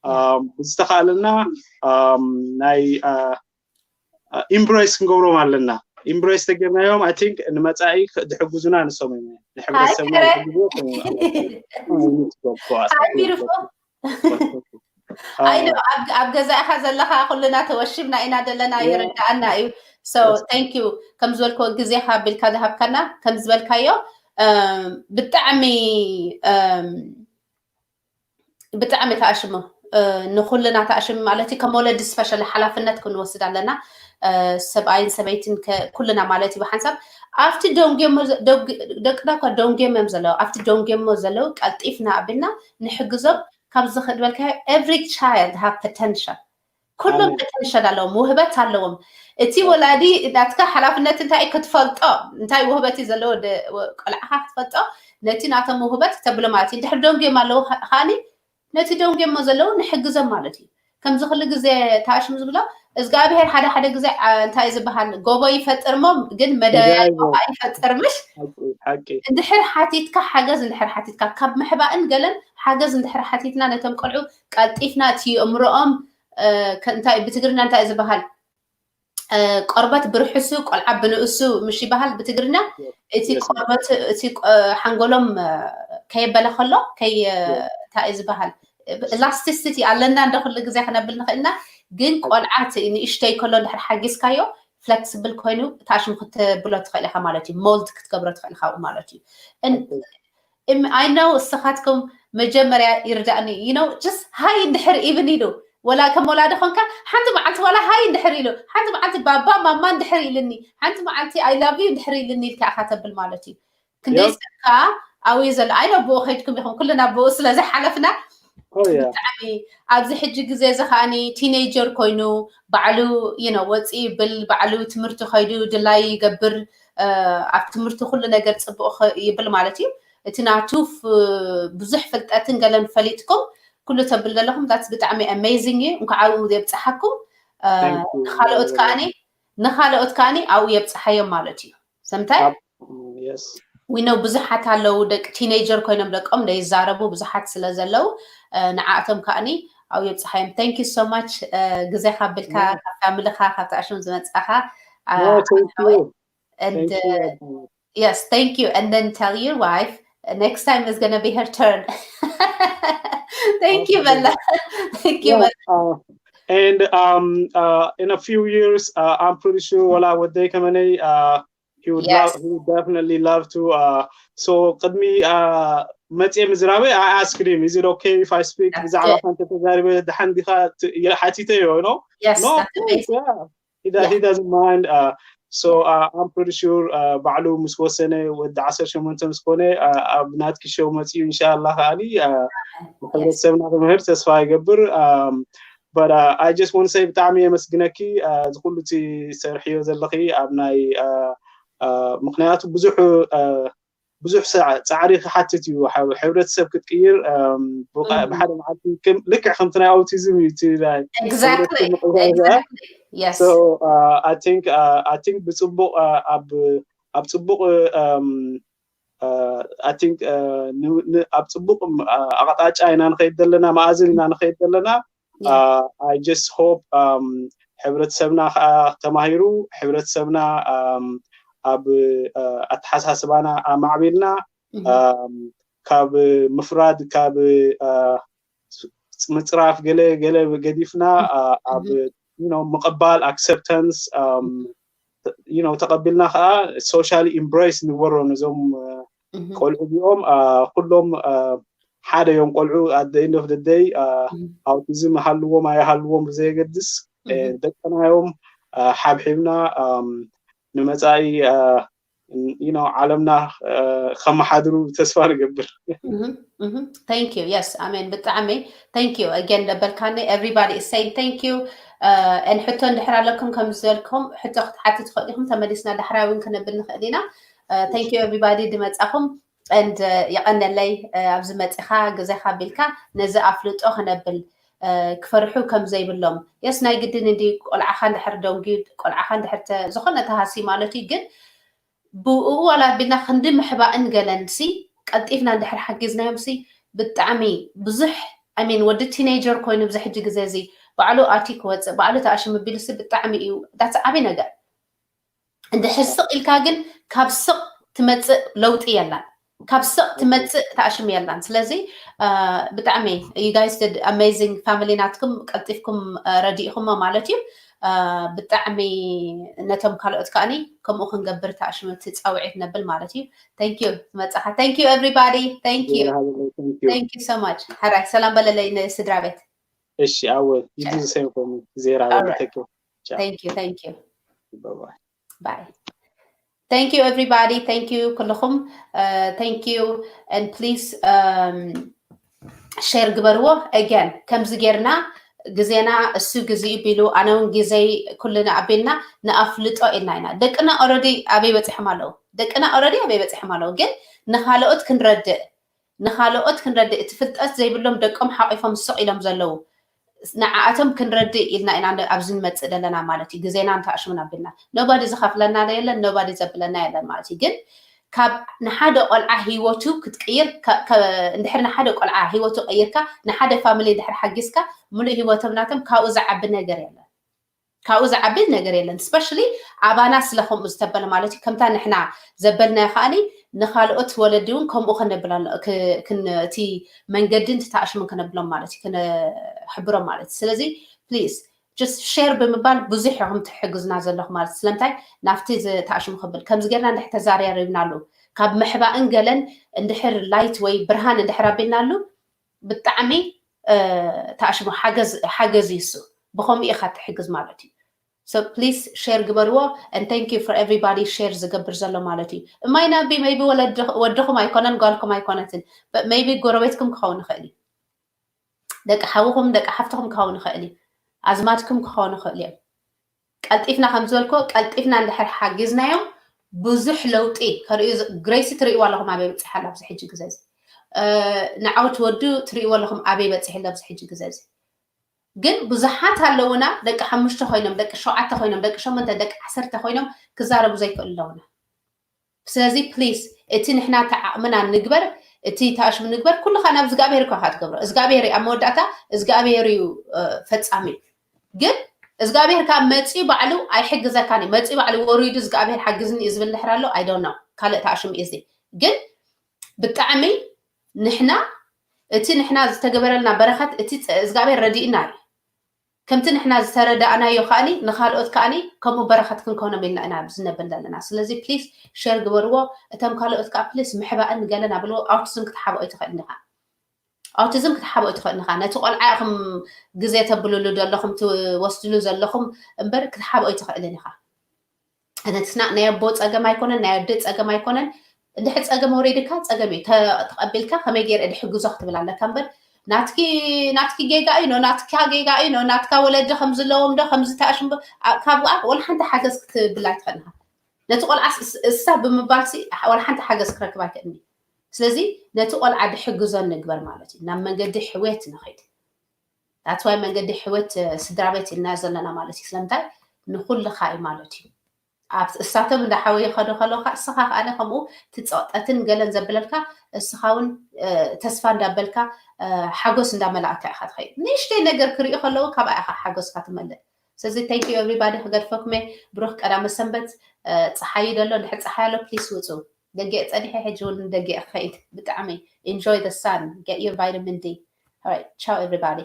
Um, ብዝተኻእለና um, ናይ uh, uh, ኢምብሬስ ክንገብሮም ኣለና። ኢምብሬስ ተገርናዮም I think ንመጻኢ ክ- ዝሕግዙና ንሶም እዮም። ንሕብረተሰብና ከረን። ዝሕግዙ እዮም። Hi, beautiful. I know ኣብ ኣብ ገዛኻ ዘለኻ ኩልና ተወሽብና ኢና ዘለና Yeah. ይርዳኣና እዩ። So Yes. Thank you ከም ዝበልኮ ግዜኻ ቢልካ ዝሃብካና ከም ዝበልካዮ እም፣ ብጣዕሚ እም፣ ብጣዕሚ ተኣሽሞ እ፣ ንኩልና ተኣሽም ማለት እዩ። ከም ወለዲ ስፔሻሊ ሓላፍነት ክንወስድ ኣለና። እ፣ ሰብኣይን ሰበይትን ከ- ኩልና ማለት እዩ ብሓንሳብ ኣብቲ ደንጌሞ ዘ- ደግ- ደቅና እኳ ደንጌሞ እዮም ዘለዉ ኣብቲ ደንጌሞ ዘለዉ ቀልጢፍና ኣቢልና ንሕግዞም። ካብዚ ዝበልካዮ every child have potential ኩሎም ኣሜን። Potential ኣለዎም፣ ውህበት ኣለዎም። እቲ ወላዲ ናትካ ሓላፍነት እንታይ ክትፈልጦ እንታይ ውህበት እዩ ዘለዎ ደ- ወ- ቆልዓኻ ክትፈልጦ ነቲ ናቶም ውህበት ክተብሎ ማለት እዩ። እንድሕር ደንጉዮም ኣለዉ ከ- ከኣኒ ነቲ ደንጉዮሞ ዘለዉ ንሕግዞም ማለት እዩ። ከምዚ ኩሉ ግዜ ታሽም ዝብሎ እግዚኣብሔር ሓደ ሓደ ግዜ ዓ- እንታይ ዝበሃል ጎቦ ይፈጥር እሞ ግን መደያይቦ መደያይቦ። ኣይፈጥር ምሽ ሓቂ ሓቂ እንድሕር ሓቲትካ ሓገዝ እንድሕር ሓቲትካ ካብ ምሕባእን ገለን ሓገዝ እንድሕር ሓቲትና ነቶም ቆልዑ ቀልጢፍና እቲ እምሮኦም እ፣ ከ- እንታይ ብትግርኛ እንታይ ዝበሃል እ፣ ቆርበት ብርሕሱ ቆልዓ ብንእሱ ምሽ ይበሃል ብትግርኛ። እቲ Yes, ma'am. ቆርበት እቲ ቆ- ሓንጎሎም እ፣ ከየበለ ከሎ ከይ እ፣ Yes. እንታይ እዩ ዝበሃል ኢላስቲሲቲ ኣለና እንደ ኩሉ ግዜ ክነብል ንኽእልና። ግን ቆልዓ እቲ ንእሽተይ ከሎ እንድሕር ሓጊዝካዮ ፍለክስብል ኮይኑ ታሽም ክትብሎ ትኽእል ኢኻ ማለት እዩ። ሞልድ ክትገብሮ ትኽእል ኢኻ ማለት እዩ። እን- እም- I know እስኻትኩም መጀመርያ ይርዳእኒ you know just ሃይ እንድሕር ኢብን ኢሉ ወላ ከም ወላዲ ኾንካ ሓንቲ መዓልቲ ዋላ ሃይ እንድሕር ኢሉ ሓንቲ መዓልቲ ባባ ማማ እንድሕር ኢልኒ ሓንቲ መዓልቲ I love you እንድሕር ኢልኒ ኢልካ ኢኻ ተብል ማለት እዩ። ክንደይ Yep. ሰብ ከዓ ኣብኡ ዘሎ I know ብኡ ከይድኩም ኢኹም ኩልና ብኡ ስለ ዝሓለፍና Oh yeah. ብጣዕሚ ኣብዚ ሕጂ ግዜ እዚ ከዓኒ ቲኔጀር ኮይኑ ባዕሉ you know ወፂ ይብል ባዕሉ ትምህርቲ ከይዱ ድላይ ይገብር እ፣ ኣብ ትምህርቲ ኩሉ ነገር ፅቡቅ ኸ- ይብል ማለት እዩ። እቲ ናቱ ፍ- ብዙሕ ፍልጠትን ገለን ፈሊጥኩም ኩሉ ተብል ዘለኹም that's ብጣዕሚ amazing እዩ። እንኳዕ ኣብኡ የብፅሓኩም። እ፣ Thank you. ንኻልኦት ከዓኒ ንኻልኦት ከዓኒ ኣብኡ የብፅሓዮም ማለት እዩ። ሰምታይ ኣብ- Yes. we know ብዙሓት ኣለዉ ደቂ ቲኔጀር ኮይኖም ደቆም ዘይዛረቡ ብዙሓት ስለ ዘለዉ እ፣ ንዓኣቶም ከዓኒ ኣብኡ የብፅሓዮም። Thank you so much እ፣ ግዜኻ ኣቢልካ Yeah. ካብ ፋሚሊኻ ካብቲ ኣሽም ዝመፃኻ እ፣ No, thank you. and Thank uh, you. yes thank you and then tell your wife uh, next time is gonna be her turn. Thank you Absolutely. Bella. Thank you Yeah, Bella. uh, and um, uh, in a few years, uh, I'm pretty sure Wala Wade Kamene, uh, he would Yes. love, he would definitely love to. Uh, so, ቅድሚ uh, መጽኤ ምዝራበይ, I asked him, is it okay if I speak? That's ብዛዕባ good. ከንተ ተዛሪበ ደሓን ዲኻ ት- የ- ሓቲተ you know? Yes, No, of that's course, amazing. Yeah. He, do- Yeah. he doesn't mind. Uh, so uh, I'm pretty sure uh, ባዕሉ ምስ ወሰነ ወዲ ዓሰርተ ሸሞንተ ምስ ኮነ uh, ኣብ ናትኪ ሸው መፅዩ ኢንሻኣላ ከዓኒ uh, Yes. ሕብረተሰብና ክምህር ተስፋ ይገብር። Um, but uh, I just want to say ብጣዕሚ የመስግነኪ uh, እዚ ኩሉ እቲ ሰርሕዮ ዘለኺ ኣብ ናይ uh, uh, ምክንያቱ ብዙሕ uh, ብዙሕ ፃዕሪ ክሓትት እዩ። ሕብረተሰብ ክትቅይር ብሓደ መዓልቲ ልክዕ ከምቲ ናይ ኣውቲዝም እዩ። Exactly. ብፅቡቅ ኣብ ፅቡቅ ኣብ ፅቡቅ ኣቕጣጫ ኢና ንኸይድ ዘለና፣ መኣዝን ኢና ንኸይድ ዘለና። I just hope ሕብረተሰብና ከዓ ተማሂሩ፣ ሕብረተሰብና ኣብ ኣተሓሳስባና ኣማዕቢልና ካብ ምፍራድ፣ ካብ ምፅራፍ ገለ ገለ ገዲፍና ኣብ ምቕባል፣ acceptance ተቐቢልና ከዓ socially embrace ንግበሮ ነዞም ቆልዑ እዚኦም። ኩሎም ሓደ እዮም ቆልዑ። At the end of the day ኣውቲዝም ይሃልዎም ኣይሃልዎም ብዘየገድስ ደቅና እዮም። ሓብሒብና ንመፃኢ ዓለምና ከመሓድሩ ተስፋ ንገብር። Thank you. Yes, ኣሜን። ብጣዕሚ thank you again ደበልካኒ። Everybody is saying thank you. And ሕቶ እንድሕር ኣለኩም ከም ዝበልኩም ሕቶ ክትሓቱ ትኽእሉ ኢኹም። ተመሊስና ዳሕራይ እውን ክነብል ንኽእል ኢና። Thank you everybody ድመጻኹም and የቐነለይ ኣብዚ መጺኻ ግዜኻ ቢልካ ነዚ ኣፍልጦ ክነብል ክፈርሑ ከም ዘይብሎም። የስ ናይ ግድን እንዲ ቆልዓኻ እንድሕር ደንጉዩ ቆልዓኻ እንድሕር ዝኾነ ተሃሲ ማለት እዩ ግን ብኡ ዋላ ቢልና ክንዲ ምሕባእን ገለን ሲ ቀልጢፍና እንድሕር ሓጊዝናዮም ሲ ብጣዕሚ ብዙሕ I mean ወዲ teenager ኮይኑ ብዚ ሕጂ ግዜ እዚ ባዕሉ ኣቲ ክወፅእ ባዕሉ ተኣሽም ቢሉ ሲ ብጣዕሚ እዩ that's ዓብይ ነገር። እንድሕር ስቕ ኢልካ ግን ካብ ስቕ ትመፅእ ለውጢ የላን። ካብ ስቕ ትመፅእ ተኣሽም የላን። ስለዚ ብጣዕሚ you guys did amazing family ናትኩም ቀልጢፍኩም ረዲእኹሞ ማለት እዩ። ብጣዕሚ ነቶም ካልኦት ከዓኒ ከምኡ ክንገብር ተኣሽም እቲ ፃውዒት ነብል ማለት እዩ። Thank you መፅኻ። Thank you everybody. Thank you. Thank you so much. ሕራይ ሰላም በለለይ ንስድራ ቤት። እሺ ኣወ you do the same for me. ዜራ Thank you. Thank you. Bye bye. Bye. Thank you everybody. Thank you ኩልኹም. Thank you and please share ግበርዎ። Again ከምዚ ጌርና ግዜና እሱ ግዜኡ ቢሉ ኣነ እውን ግዜይ ኩልና ኣቢልና ንኣፍልጦ ኢልና ኢና። ደቅና already ኣበይ በፂሖም ኣለዉ? ደቅና already ኣበይ በፂሖም ኣለዉ? ግን ንኻልኦት ክንረድእ ንኻልኦት ክንረድእ እቲ ፍልጠት ዘይብሎም ደቆም ሓቂፎም ስቕ ኢሎም ዘለዉ ንዓኣቶም ክንረድእ ኢልና ኢና ኣብዚ ንመፅእ ዘለና ማለት እዩ። ግዜና እንተኣሽሙን ኣቢልና nobody ዝኸፍለና የለን nobody ዘብለና የለን ማለት እዩ። ግን ካብ ንሓደ ቆልዓ ሂወቱ ክትቅይር እንድሕር ንሓደ ቆልዓ ሂወቱ ቀይርካ ንሓደ family እንድሕር ሓጊዝካ ሙሉእ ሂወቶም ናቶም ካብኡ ዝዓቢ ነገር የለን። ካብኡ ዝዓቢ ነገር የለን። Especially ኣባና ስለ ከምኡ ዝተበለ ማለት እዩ። ከምታ ንሕና ዘበልናዮ ከዓኒ ንኻልኦት ወለዲ እውን ከምኡ ከነብል እቲ መንገድን ተኣሽሙን ከነብሎም ማለት እዩ። ከነሕብሮም ማለት እዩ። ስለዚ please just share ብምባል ብዙሕ ኢኹም ትሕግዙና ዘለኹም ማለት እዩ። ስለምንታይ ናብቲ ተኣሽሙ ክብል ከምዚ ጌርና እንድሕር ተዛራሪብናሉ ካብ ምሕባእን ገለን እንድሕር light ወይ ብርሃን እንድሕር ኣቢልናሉ ብጣዕሚ ተኣሽሙ ሓገዝ እዩ እሱ። ብኸምኡ ኢኻ ትሕግዝ ማለት እዩ። So please share ግበርዎ and thank you for everybody share ዝገብር ዘሎ ማለት እዩ። እማይ ናቢ maybe ወድኹም ኣይኮነን ጓልኩም ኣይኮነትን maybe ጎረቤትኩም ክኸውን ይኽእል እዩ። ደቂ ሓውኹም ደቂ ሓፍትኹም ክኸውን ይኽእል እዩ። ኣዝማድኩም ክኸውን ይኽእል እዮም። ቀልጢፍና ከም ዝበልኮ ቀልጢፍና እንድሕር ሓጊዝናዮም ብዙሕ ለውጢ ከርእዩ ግሬሲ ትርእይዋ ኣለኹም ኣበይ በፂሓ ኣላ ኣብዚ ሕጂ ግዜ እዚ ንዓው ትወዱ ትርእይዎ ኣለኹም ኣበይ በፂሒ ኣሎ ኣብዚ ሕጂ ግዜ እዚ ግን ብዙሓት ኣለውና ደቂ ሓሙሽተ ኮይኖም ደቂ ሸውዓተ ኮይኖም ደቂ ሸሞንተ ደቂ ዓሰርተ ኮይኖም ክዛረቡ ዘይክእሉ ኣለውና ስለዚ please እቲ ንሕና ተዓቕምና ንግበር እቲ ተኣሽሙ ንግበር ኩሉ ከዓ ናብ እግዚኣብሔር እኳ ትገብሮ እግዚኣብሔር ኣብ መወዳእታ እግዚኣብሔር እዩ ፈፃሚ ግን እግዚኣብሔር ካብ መፅኡ ባዕሉ ኣይሕግዘካን እዩ መፅኡ ባዕሉ ወሪዱ እግዚኣብሔር ሓግዝኒ እዩ ዝብል ድሕር ኣሎ I don't know ካልእ ተኣሽሙ እዩ እዚ ግን ብጣዕሚ ንሕና እቲ ንሕና ዝተገበረልና በረኸት እቲ እግዚኣብሔር ረዲእና እዩ ከምቲ ንሕና ዝተረዳእናዮ ከዓኒ ንካልኦት ከዓኒ ከምኡ በረኸት ክንኮኖም ኢልና ኢና ዝነብል ዘለና ስለዚ please share ግበርዎ እቶም ካልኦት ከዓ please ምሕባእን ገለን ኣብልዎ autism ክትሓብኦ ይትኽእል ኢኻ autism ክትሓብኦ ይትኽእል ኢኻ ነቲ ቆልዓ ኢኹም ግዜ ተብልሉ ዘለኹም ትወስድሉ ዘለኹም እምበር ክትሓብኦ ይትኽእልን ኢኻ ነትስና ናይ ኣቦ ፀገም ኣይኮነን ናይ ኣደ ፀገም ኣይኮነን እንድሕር ፀገም ወሪድካ ፀገም እዩ ተቐቢልካ ከመይ ገይረ ድሕግዞ ክትብል ኣለካ እምበር ናትኪ ናትኪ ጌጋ እዩ ኖ ናትካ ጌጋ እዩ ኖ ናትካ ወለዲ ከምዝለዎም ዶ ከምዝተኣሽም ካብኣ ወላ ሓንቲ ሓገዝ ክትብል ኣይትኽእልካ ነቲ ቆልዓ እሳ ብምባል ዋላ ሓንቲ ሓገዝ ክረክብ ኣይክእልኒ። ስለዚ ነቲ ቆልዓ ድሕግዞ ንግበር ማለት እዩ። ናብ መንገዲ ሕውየት ንኸይድ። ታትዋይ መንገዲ ሕውየት ስድራ ቤት ኢልና ዘለና ማለት እዩ። ስለምንታይ ንኩልኻ እዩ ማለት እዩ። ኣብ እሳቶም እንዳሓወዩ ከዶ ከለካ እስኻ ከኣ ከምኡ ትጸቕጠትን ገለን ዘብለልካ እስኻ እውን ተስፋ እንዳበልካ ሓጎስ እንዳመላእካ ኢኻ ትኸይድ። ንእሽተይ ነገር ክርእዩ ከለዉ ካብኣ ኢኻ ሓጎስካ ትመልእ። ስለዚ thank you everybody ክገድፈኩም እየ። ብሩክ ቀዳመ ሰንበት። ፀሓይ ደሎ እንድሕር ፀሓይ ኣሎ please ውፁ። ደጊዕ ፀኒሐ ሕጂ እውን ደጊዕ ክኸይድ ብጣዕሚ enjoy the sun, get your vitamin D. All right, ciao everybody.